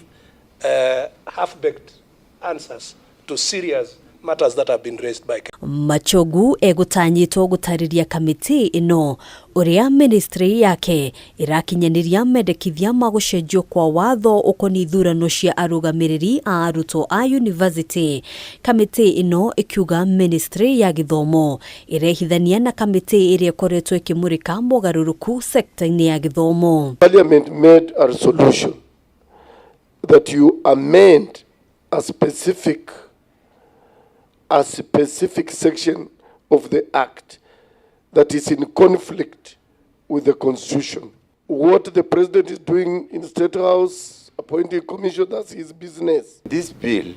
half-baked answers to serious matters that have been raised by Machogu egũtanyĩtwo gũtarĩria kamĩtĩ ĩno ũrĩa ministry yake ĩrakinyanĩria mendekithia ma gũcenjio kwa watho ũkoniĩ ithurano cia arũgamĩrĩri a arutwo a university. Kamĩtĩ ĩno ĩkiuga ministry ya gĩthomo ĩrehithania na kamĩtĩ ĩrĩa ĩkoretwo ĩkĩmũrĩka mogarũrũku sekta-inĩ ya gĩthomo. Parliament made a resolution that you amend a specific section of the act that is in conflict with the constitution. What the president is doing in State House, appointing commission, that's his business. This bill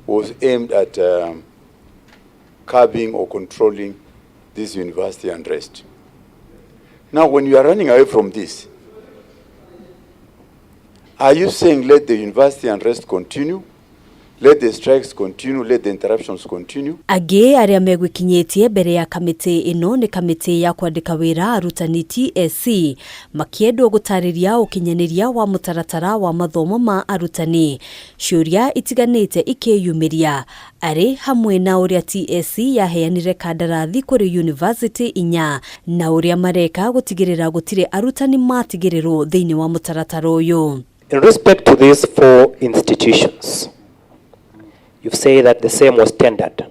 was aimed at curbing or controlling this university unrest. Now, when you are running away from this, are you saying let the university unrest continue? Let the strikes continue, let the interruptions continue. Angĩ arĩa megwĩkinyĩtie mbere ya kamĩtĩ ĩno nĩ kamĩtĩ ya kwandĩka wĩra arutani TSC makĩendwo gũtarĩria ũkinyanĩria wa mũtaratara wa mathomo ma arutani. Ciũria itiganĩte ikĩyumĩria arĩ hamwe na ũrĩa TSC yaheanire kandarathi kũrĩ university inya na ũrĩa mareka gũtigĩrĩra gũtirĩ arutani matigĩrĩrwo thĩinĩ wa mũtaratara ũyũ. In respect to these four institutions, you say that the same was tendered.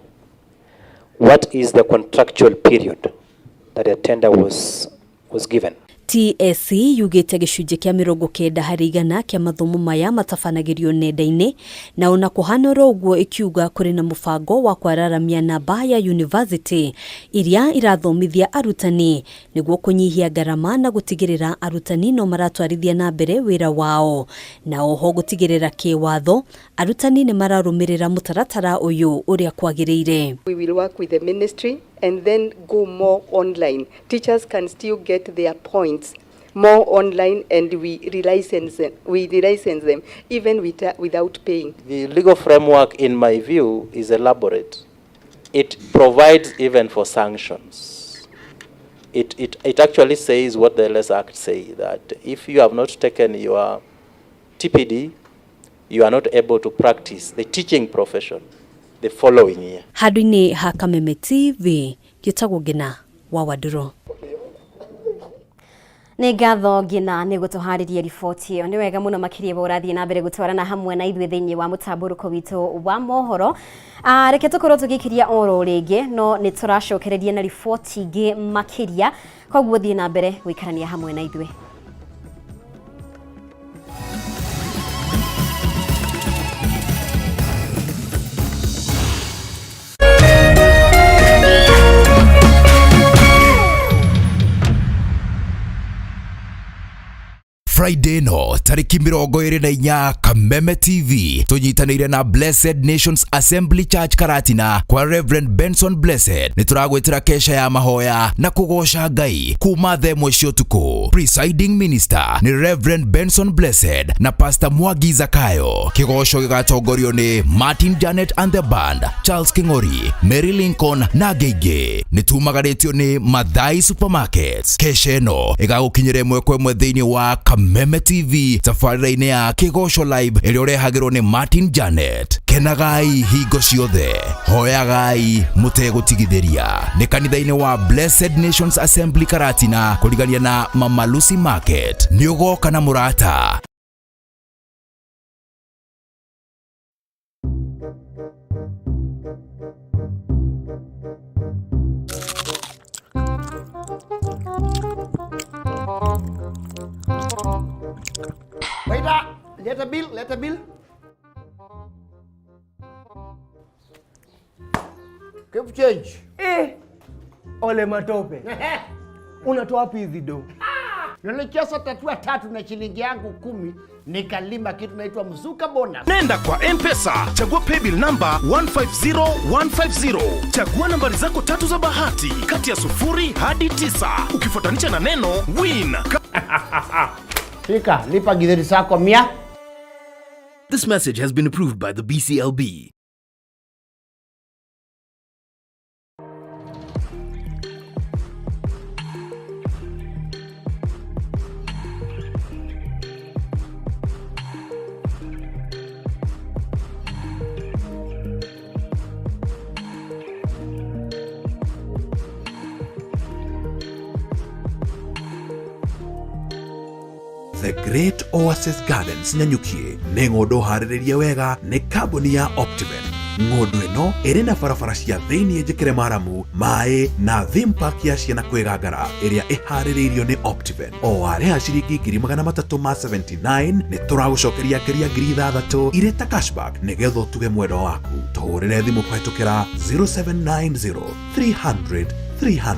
What is the contractual period that the tender was given? TSC yugĩte gĩcunjĩ kĩa 90% kĩa mathomo maya matabanagĩrio nenda-inĩ na ona kũhana oro ũguo ĩkiuga kũrĩ na mũbango wa kwararamia namba ya university iria irathomithia arutani nĩguo kũnyihia ngarama na gũtigĩrĩra arutani no maratwarithia na mbere wĩra wao na oho gũtigĩrĩra kĩwatho arutani nĩ mararũmĩrĩra mũtaratara ũyũ ũrĩa kwagĩrĩire. We will work with the ministry and then go more online. Teachers can still get their points more online, and we relicense them even without paying. The legal framework, in my view, is elaborate. It provides even for sanctions. It actually says what the LS Act say, that if you have not taken your TPD, you are not able to practice the teaching profession the following year. Handũ-inĩ ha Kameme TV gĩtagwo Ngina wa Wandũrũ. Nĩ ngatho Ngina nĩ gũtũharĩria riboti ĩyo. Nĩ wega mũno makĩria ũrathiĩ na mbere gũtwarana hamwe na ithuĩ thĩinĩ wa mũtambũrũko witũ wa mohoro. Reke tũkorwo tũgĩkiria oro rĩngĩ no nĩ tũracokereria na riboti ingĩ makĩria, koguo thiĩ na mbere gũikarania hamwe na ithuĩ. Friday ĩno tarĩki 24 Kameme TV tũnyitanĩire na Blessed Nations Assembly Church Karatina kwa Reverend Benson Blessed nĩ tũragwĩtĩra kesha ya mahoya na kũgoca Ngai kuma thaa 1 cia ũtukũ. Presiding minister nĩ Reverend Benson Blessed na Pastor Mwangi Zakayo. Kĩgoco gĩgatongorio nĩ Martin Janet and the Band, Charles King'ori, Mary Lincoln na angĩ aingĩ. Nĩ tumagarĩtio nĩ Mathai Supermarkets. Kesha ĩno ĩgagũkinyĩra ĩmwe kwa ĩmwe thĩinĩ wa Kameme TV tabarĩra-inĩ ya Kĩgoco Live ĩrĩa ũrehagĩrwo nĩ Martin Janet. Kenagai hingo ciothe, hoyagai mũtegũtigithĩria. Nĩ kanitha-inĩ wa Blessed Nations Assembly Karatina kũrigania na Mama Lucy Market. Nĩ ũgoka na mũrata. Waiter, leta bill, leta bill. Keep change. Eh, ole matope. Unatoa wapi hizi do? Nilicheza tatua tatu na shilingi yangu 10 nikalima kitu naitwa mzuka bonus. Nenda kwa M-Pesa, chagua paybill number 150150. Chagua nambari zako tatu za bahati kati ya 0 hadi 9 ukifuatanisha na neno win. Fika, lipa githeri zako 100. This message has been approved by the BCLB. The Great Oasis Gardens Nanyuki nĩ ng'ũndũ harĩrĩrie wega nĩ kambuni ya Optiven. Ng'ũndũ ĩno ĩrĩ na barabara cia thĩinĩ njĩkĩre maramu, maĩ na theme park ya ciana kwĩgangara ĩrĩa ĩharĩrĩirio nĩ Optiven. O warĩha ciringi 379 nĩ tũragũcokeria ngeria 6,000 irĩ ta cashback nĩgetha ũtuge mwendwa waku. Tũhũrĩre thimũ kũhetũkĩra 0790 300 300.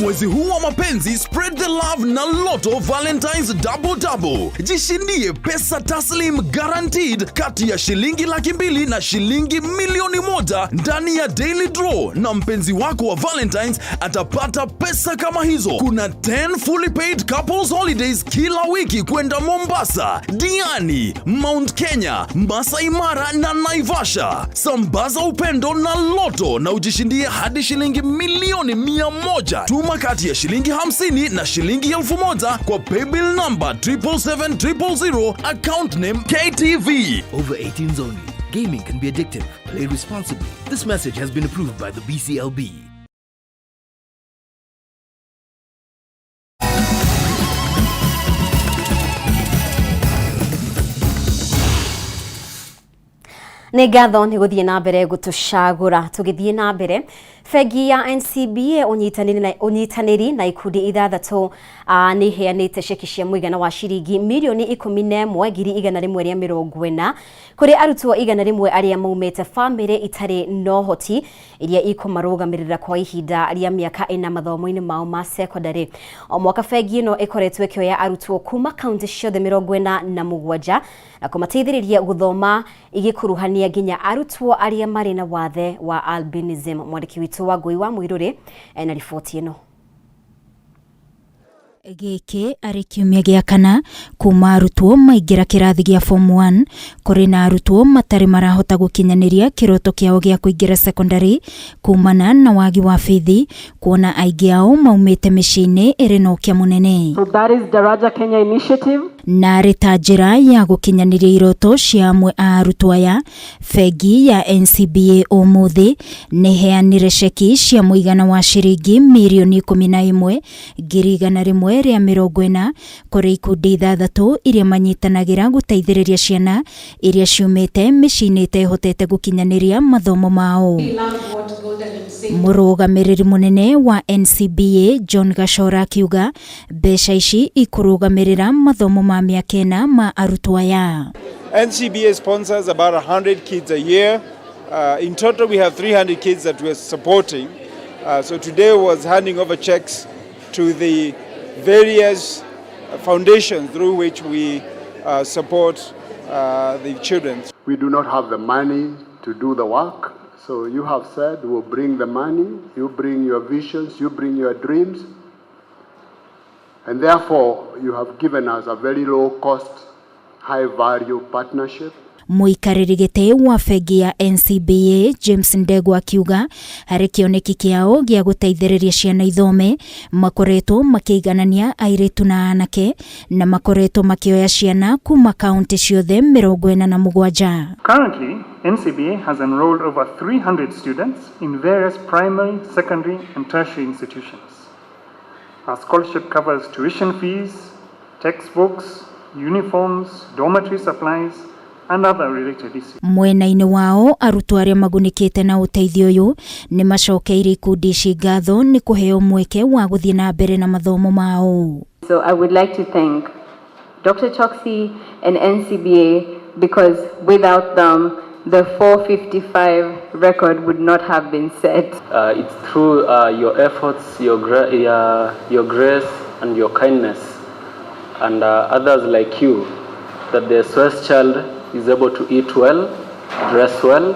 Mwezi huu wa mapenzi, spread the love na Lotto Valentine's Double Double. Jishindie pesa taslim guaranteed kati ya shilingi 200,000 na shilingi 1,000,000 ndani ya daily draw, na mpenzi wako wa Valentine's atapata pesa kama hizo. Kuna 10 fully paid couples holidays kila wiki kwenda Mombasa, Diani, Mount Kenya, Masai Mara na Naivasha. Sambaza upendo na Lotto na ujishindie hadi shilingi 100,000,000. Tuma kati ya shilingi 50 na shilingi 1,000 kwa paybill number 777,000, account name KTV. Over 18s only. Gaming can be addictive. Play responsibly. This message has been approved by the BCLB. Nĩ ngatho nĩ gũthiĩ na mbere gũtũcagũra. Tũgĩthiĩ na mbere, bengi ya NCBA ũnyitanĩri na ikundi 6 nĩ iheanĩte ceki cia mũigana wa ciringi 11,140,000 kũrĩ arutwo 100 arĩa maumĩte bamĩrĩ itarĩ na ũhoti iria ikũmarũgamĩrĩra kwa ihinda rĩa mĩaka 4 mathomo-inĩ mao ma secondary. O mwaka bengi ĩno ĩkoretwo ĩkĩoya arutwo kuma kaunti ciothe 47 na kũmateithĩrĩria gũthoma igĩkuruhania nginya arutwo arĩa marĩ na wathe wa albinism. Mwandĩki witũ wa Ngũi wa Mũirũrĩ ena riboti ĩno. Gĩkĩ arĩ kiumia gĩa kana kuma arutwo maingĩra kĩrathi gĩa form 1 kũrĩ na arutwo matarĩ marahota gũkinyanĩria kĩroto kĩao gĩa kũingĩra secondary kumana na wagi wa bithi, kuona aingĩ ao maumĩte mĩciĩ-inĩ ĩrĩ na ũkĩa mũnene. So that is Daraja Kenya Initiative. Na arĩ ta njĩra ya gũkinyanĩria iroto cia amwe a arutwo aya, bengi ya NCBA ũmũthĩ nĩ ĩheanire ceki cia mũigana wa ciringi 11,140,000 kũrĩ ikundi 6 iria manyitanagĩra gũteithĩrĩria ciana iria ciumĩte mĩciĩ-inĩ ĩtehotete gũkinyanĩria mathomo mao. Mũrũgamĩrĩri mũnene wa NCBA John Gachora akiuga mbeca ici ikũrũgamĩrĩra mathomo ma mĩaka 4 ma arutwo aya. NCBA sponsors about 100 kids a year. In total, we have 300 kids that we're supporting. So today was handing over checks to the various foundations through which we support the children. We do not have the money to do the work. So you have said we'll bring the money, you bring your visions, you bring your dreams. And therefore, you have given us a very low cost, high value partnership. Mũikarĩri gĩtĩ wa bengi ya NCBA James Ndegwa akiuga harĩ kĩoneki kĩao gĩa gũteithĩrĩria ciana ithome makoretwo makĩiganania airĩtu na anake na makoretwo makĩoya ciana kuma kaunti ciothe 47. Currently, NCBA has enrolled over 300 students in various primary, secondary, and tertiary institutions. Our scholarship covers tuition fees, textbooks, uniforms, dormitory supplies, and other related issues. Mwena-inĩ wao arutwo arĩa magunĩkĩte na ũteithio ũyũ nĩ macokeirie ikundi ici ngatho nĩ kũheo mweke wa gũthiĩ na mbere na mathomo mao. So I would like to thank Dr. Choksi and NCBA because without them, the 455 record would not have been set. It's through your efforts, your grace, and your kindness, and others like you, that the SOS child is able to eat well, dress well,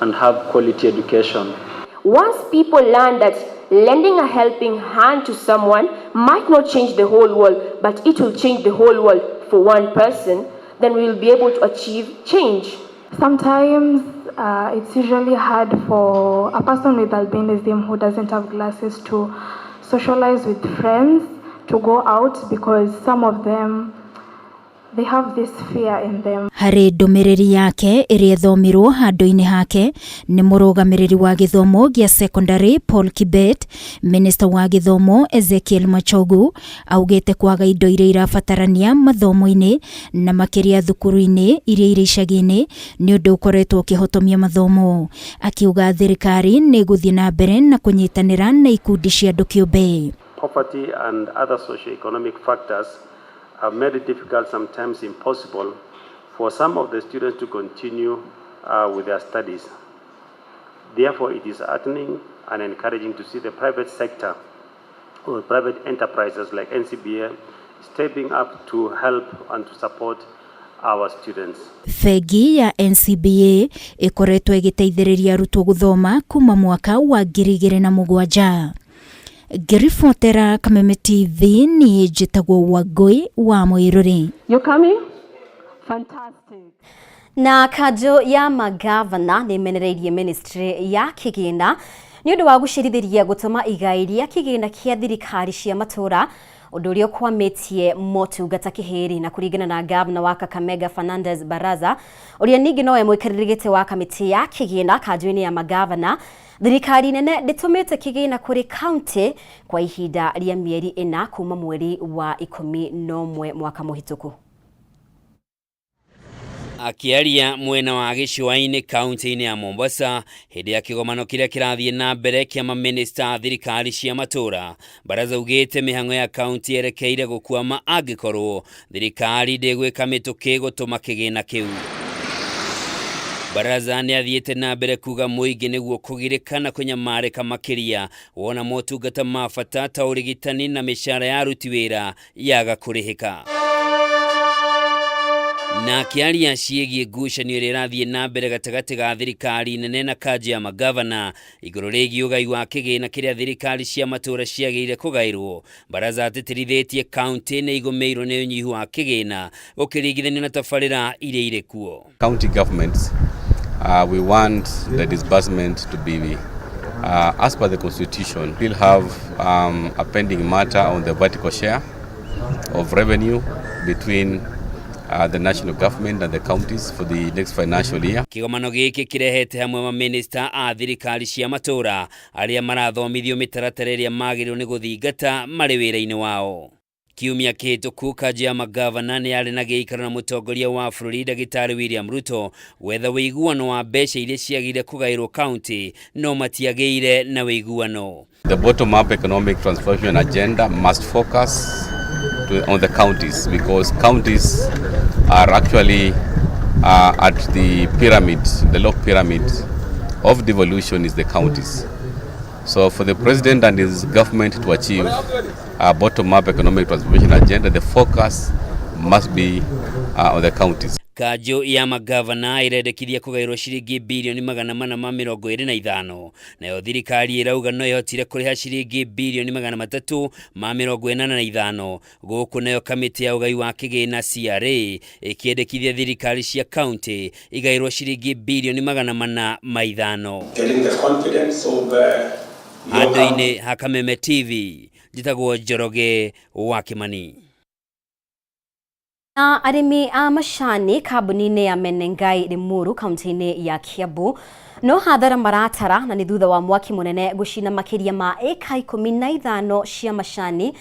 and have quality education. Once people learn that lending a helping hand to someone might not change the whole world, but it will change the whole world for one person, then we will be able to achieve change. Sometimes it's usually hard for a person with albinism who doesn't have glasses to socialize with friends, to go out, because some of them, they have this fear in them. Harĩ ndũmĩrĩri yake ĩrĩa ĩthomirwo handũ-inĩ hake nĩ mũrũgamĩrĩri wa gĩthomo gĩa secondary Paul Kibet, Minister wa gĩthomo Ezekiel Machogu augĩte kwaga indo iria irabatarania mathomo-inĩ na makĩria thukuru-inĩ iria irĩ icagi-inĩ nĩ ũndũ ũkoretwo ũkĩhotomia mathomo. Akiuga thirikari nĩ ĩgũthiĩ na mbere na kũnyitanĩra na ikundi cia andũ kĩũmbe. Poverty and other socioeconomic factors have made it difficult, sometimes impossible, for some of the students to continue with their studies. Therefore, it is heartening and encouraging to see the private sector or private enterprises like NCBA stepping up to help and to support our students. Bengi ya NCBA ĩkoretwo ĩgĩteithĩrĩria arutwo gũthoma kuma mwaka wa 2007. Ngĩribotera Kameme TV niĩ njĩtagwo Wangũi wa Mũirũrĩ. You're coming? Fantastic. Na kanjũ ya magavana nĩ ĩmenereirie ministry ya kĩgĩna nĩ ũndũ wa gũcerithĩria gũtũma igai rĩa kĩgĩna kĩa thirikari cia matũũra ũndũ ũrĩa ũkwamĩtie motungata kĩhĩri. Na kũringana na gavana wa Kakamega Fernandez Baraza ũrĩa ningĩ nowe mũikarĩri gĩtĩ wa kamĩtĩ ya kĩgĩna kanjũ-inĩ ya magavana, thirikari nene ndĩtũmĩte kĩgĩna kũrĩ kaunti kwa ihinda rĩa mĩeri 4 kuma mweri wa 11 mwaka mũhĩtũku. Akiaria mwena wa gĩcũa-inĩ kaunti-inĩ ya Mombasa hĩndĩ ya kĩgomano kĩrĩa kĩrathiĩ na mbere kĩa mamĩnĩsta thirikari cia matũũra, Baraza augĩte mĩhang'o ya kaunti yerekeire gũkwama angĩkorwo thirikari ndĩgwĩka mĩtũkĩ gũtũma kĩgĩna kĩu. Baraza nĩ athiĩte na mbere kuga mũingĩ nĩguo kũgirĩka na kũnyamarĩka makĩria wona motungata ma bata ta ũrigitani na mĩcara ya aruti wĩra yaga kũrĩhĩka. Na akĩaria ciĩgiĩ ngucanio ĩrĩa ĩrathiĩ na mbere gatagatĩ ga thirikari nene na kanjũ ya magavana igũrũ rĩgiĩ ũgai wa kĩgĩna kĩrĩa thirikari cia matũũra ciagĩrĩire kũgaĩrwo, Baraza atĩtĩrithĩtie kaunti nĩ igũmĩirwo nĩ ũnyihu wa kĩgĩna gũkĩringithanio na tabarĩra iria irĩ kuo. County governments, we want the disbursement to be as per the constitution. We'll have a pending matter on the vertical share of revenue between the national government and the counties for the next financial year. Kĩgomano gĩkĩ kĩrehete hamwe mamĩnĩsta a thirikari cia matũũra arĩa marathomithio mĩtaratara ĩrĩa magĩrĩirwo nĩ gũthingata marĩ wĩra-inĩ wao. Kiumia kĩhĩtũku kanjũ ya magavana nĩ yarĩ na gĩikaro na mũtongoria wa bũrũri Ndagĩtarĩ William Ruto gwetha ũiguano wa mbeca iria ciagĩrĩire kũgaĩrwo kaunti no matiagĩire na ũiguano. The bottom-up economic transformation agenda must focus on the counties, because counties are actually at the pyramid, the low pyramid of devolution is the counties. So for the president and his government to achieve a bottom-up economic transformation agenda, the focus must be on the counties. Kanjũ ya magavana ĩrendekithia kũgaĩrwo ciringi birioni 425, nayo thirikari ĩrauga no ĩhotire kũrĩha ciringi birioni 385. Gũkũ nayo kamĩtĩ ya ũgai wa kĩgĩna CRA ĩkĩendekithia thirikari cia kaunti igaĩrwo ciringi birioni 405. Getting the confidence of Handũ-inĩ ha Kameme TV, njĩtagwo Njoroge wa Kimani. Na arĩmi a macani kambuni-inĩ ya Menengai Limuru kaunti-inĩ ya Kiambu no hathara maratara, na nĩ thutha wa mwaki mũnene gũcina makĩria ma ĩka 15 cia macani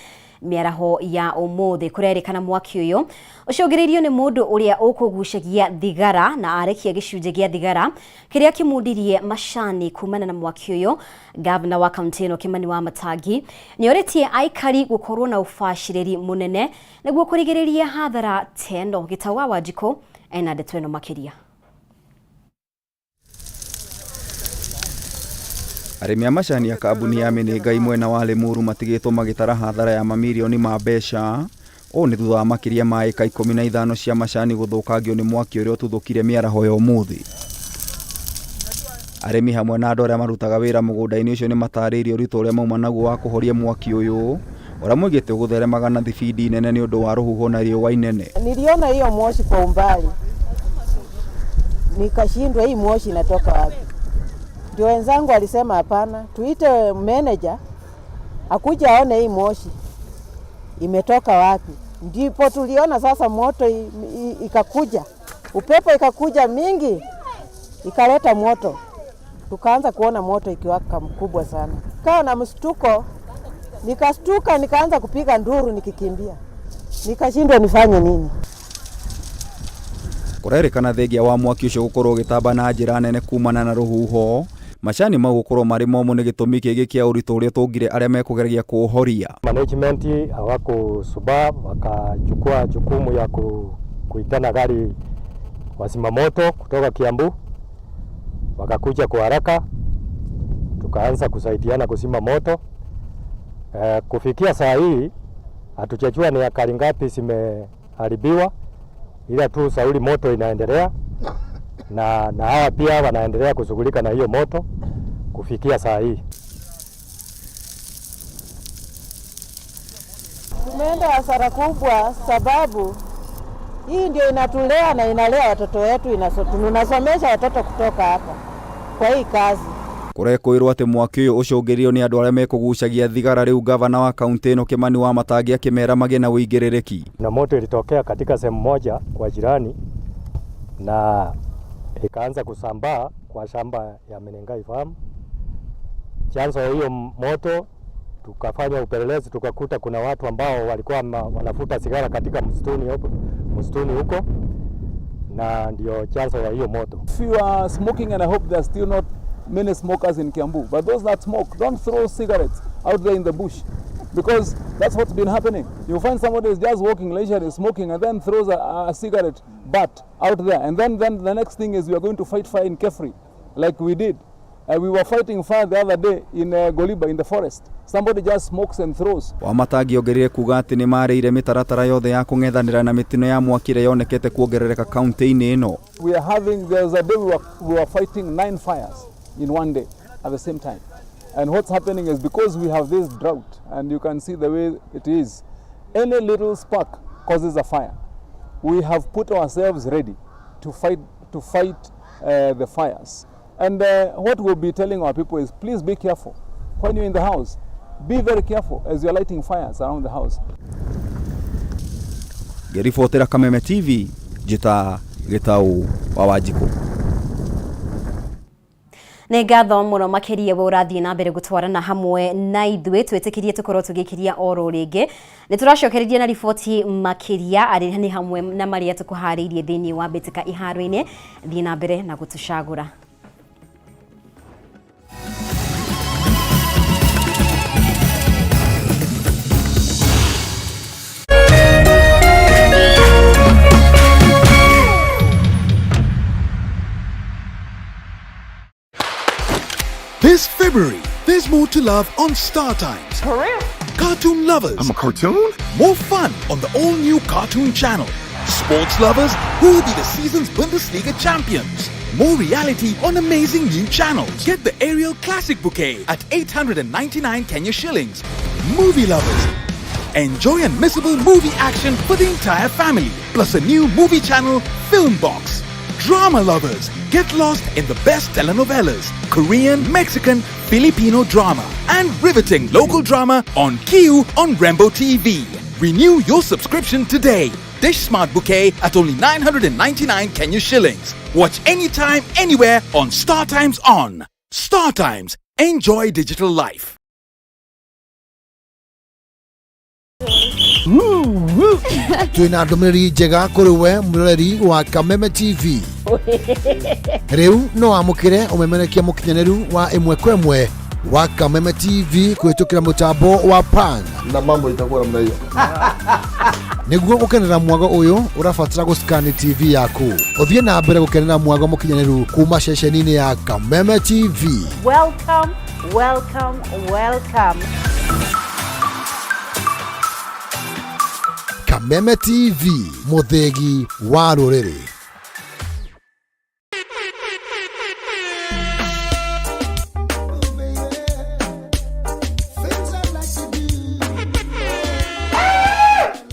mĩaraho ya ũmũthĩ. Kũrerĩkana mwaki ũyũ ũcũngĩrĩirio nĩ mũndũ ũrĩa ũkũgucagia thigara na arekia gĩcunjĩ gĩa thigara kĩrĩa kĩmundirie macani kumana na mwaki ũyũ. Gavana wa kaunti ĩno Kimani wa Matangi nĩorĩtie aikari gũkorwo na ũbacĩrĩri mũnene nĩguo kũrigĩrĩria hathara ta ĩno. Gĩtau wa Wanjikũ ena ndeto ĩno makĩria. Arĩmi a macani a kambuni ya Menengai mwena wa Limuru matigĩtwo magĩtara hathara ya mamirioni ma mbeca. Ũũ nĩ thutha wa makĩria ma ĩka 15 cia macani gũthũkangio nĩ mwaki ũrĩa ũtuthũkire mĩaraho ya ũmũthĩ. Arĩmi hamwe na andũ arĩa marutaga wĩra mũgũnda-inĩ ũcio nĩ matarĩirie ũritũ ũrĩa mauma naguo wa kũhoria mwaki ũyũ ũrĩa moigĩte ũgũtheremaga na thibindi nene nĩ ũndũ wa rũhuho na riũa inene. Niliona hiyo moshi kwa umbali, nikashindwa hii moshi inatoka wapi. Ndio wenzangu walisema hapana, tuite manager akuja aone hii moshi imetoka wapi. Ndipo tuliona sasa moto ikakuja, upepo ikakuja mingi, ikaleta moto. Tukaanza kuona moto ikiwaka mkubwa sana. Kawa na mshtuko, nikastuka, nikaanza kupiga nduru nikikimbia. Nikashindwa nifanye nini. Kũrerĩkana thengia wa mwaki ũcio gũkorwo ũgĩtamba na njĩra nene kumana na rũhuho, macani mau gũkorwo marĩ momũ nĩ gĩtũmi kĩngĩ kĩa ũritũ ũrĩa ũtũngire arĩa mekũgeragia kũũhoria. Management hawakusubaa, wakachukua jukumu ya kuitana gari wazimamoto kutoka Kiambu, wakakuja kwa haraka, tukaanza kusaidiana kuzima moto. Kufikia saa hii hatujajua ni akari ngapi zimeharibiwa, ila tu sauli moto inaendelea na hawa pia wanaendelea kushughulika na hiyo moto kufikia saa hii. Tumeenda hasara kubwa sababu hii ndio inatulea na inalea watoto wetu, tunasomesha watoto kutoka hapa kwa hii kazi. Kũrekũĩrwo atĩ mwaki ũyũ ũcũngĩrĩirio nĩ andũ arĩa mekũgucagia thigara. Rĩu gavana wa kaunti ĩno Kimani wa Matangi akĩmera magĩe na ũigĩrĩrĩki. Na moto ilitokea katika sehemu moja kwa jirani na ikaanza kusambaa kwa shamba ya Menengai Farm. Chanzo ya hiyo moto, tukafanya upelelezi, tukakuta kuna watu ambao walikuwa wanafuta sigara katika msituni huko, na ndio chanzo ya hiyo moto. If you are smoking, and I hope there are still not many smokers in Kiambu, but those that smoke, don't throw cigarettes out there in the bush, because that's what's been happening. You find somebody is just walking leisurely, smoking, and then throws a cigarette butt out there. And then the next thing is we are going to fight fire in Kefri, like we did. We were fighting fire the other day in Goliba, in the forest. Somebody just smokes and throws. Wamatangi ongereire kuga atĩ nĩ marĩire mĩtaratara yothe ya kũng'ethanĩra na mĩtino ya mwaki ĩrĩa yonekete kuongerereka kaunti-inĩ ĩno. We are having, there was a day we were fighting 9 fires in one day at the same time. And what's happening is because we have this drought, and you can see the way it is, any little spark causes a fire. We have put ourselves ready to fight the fires. And what we'll be telling our people is, please be careful. When you're in the house, be very careful as you're lighting fires around the house. Ngĩribotera Kameme TV, njĩta Gĩtau wa Wanjikũ. Nĩ ngatho mũno makĩria we ũrathiĩ na mbere gũtwarana hamwe na ithuĩ, twĩtĩkĩrie tũkorwo tũgĩkiria oro rĩngĩ. Nĩ tũracokereria na riboti makĩria arĩ nĩ hamwe na marĩa tũkũharĩirie thĩinĩ wa mbĩtĩka iharo-inĩ. Thiĩ na mbere na gũtũcagũra. This February, There's more to love on Star Times. For real? Cartoon lovers. I'm a cartoon? More fun on the all-new Cartoon Channel. Sports lovers, who will be the season's Bundesliga champions? More reality on amazing new channels. Get the Ariel Classic Bouquet at 899 Kenya shillings. Movie lovers, enjoy unmissable movie action for the entire family, plus a new movie channel, Film Box. Drama lovers, get lost in the best telenovelas, Korean, Mexican, Filipino drama, and riveting local drama on Q on Rembo TV. Renew your subscription today. Dish Smart Bouquet at only 999 Kenya shillings. Watch anytime, anywhere on Star Times On. Star Times, enjoy digital life. Twina ndũmĩrĩri njega kũrĩ we mwĩroreri wa Kameme TV. Rĩu no amũkĩre ũmemerekia mũkinyanĩru wa ĩmwe kwa ĩmwe wa Kameme TV kũhĩtũkĩra mũtambo wa PAN. Na mambo itakuwa namna hiyo. Nĩguo gũkenera mwago ũyũ ũrabatara gũscan TV yaku. Ũthiĩ na mbere gũkenera mwago mũkinyanĩru kuma ceceni-inĩ ya Kameme TV. Welcome, welcome, welcome. Kameme TV, mũthĩgi wa rũrĩrĩ.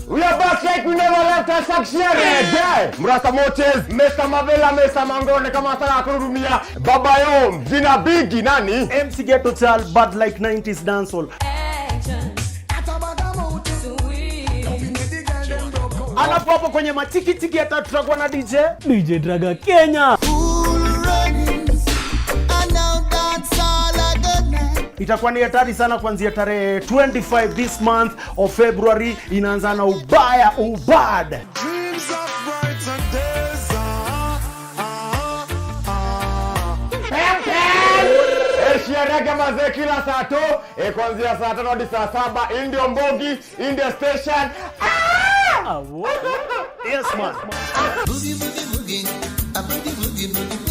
We are back like we never left us action. Mrasta Moches, Mr. Mavela, Mr. Mangone kama sana kururumia. Baba Yom, jina bigi nani? MC Ghetto Child, bad like 90s dancehall. Alafu hapo kwenye matikitiki hata tutakuwa na DJ Draga Kenya. Itakuwa ni hatari sana kuanzia tarehe 25 this month of February. Inaanza na ubaya ubad. Sherehe mazee kila saa tu, kuanzia saa 5 hadi saa 7, Indio Mbogi, India Station. Yes man. Boogie boogie boogie, a boogie boogie boogie.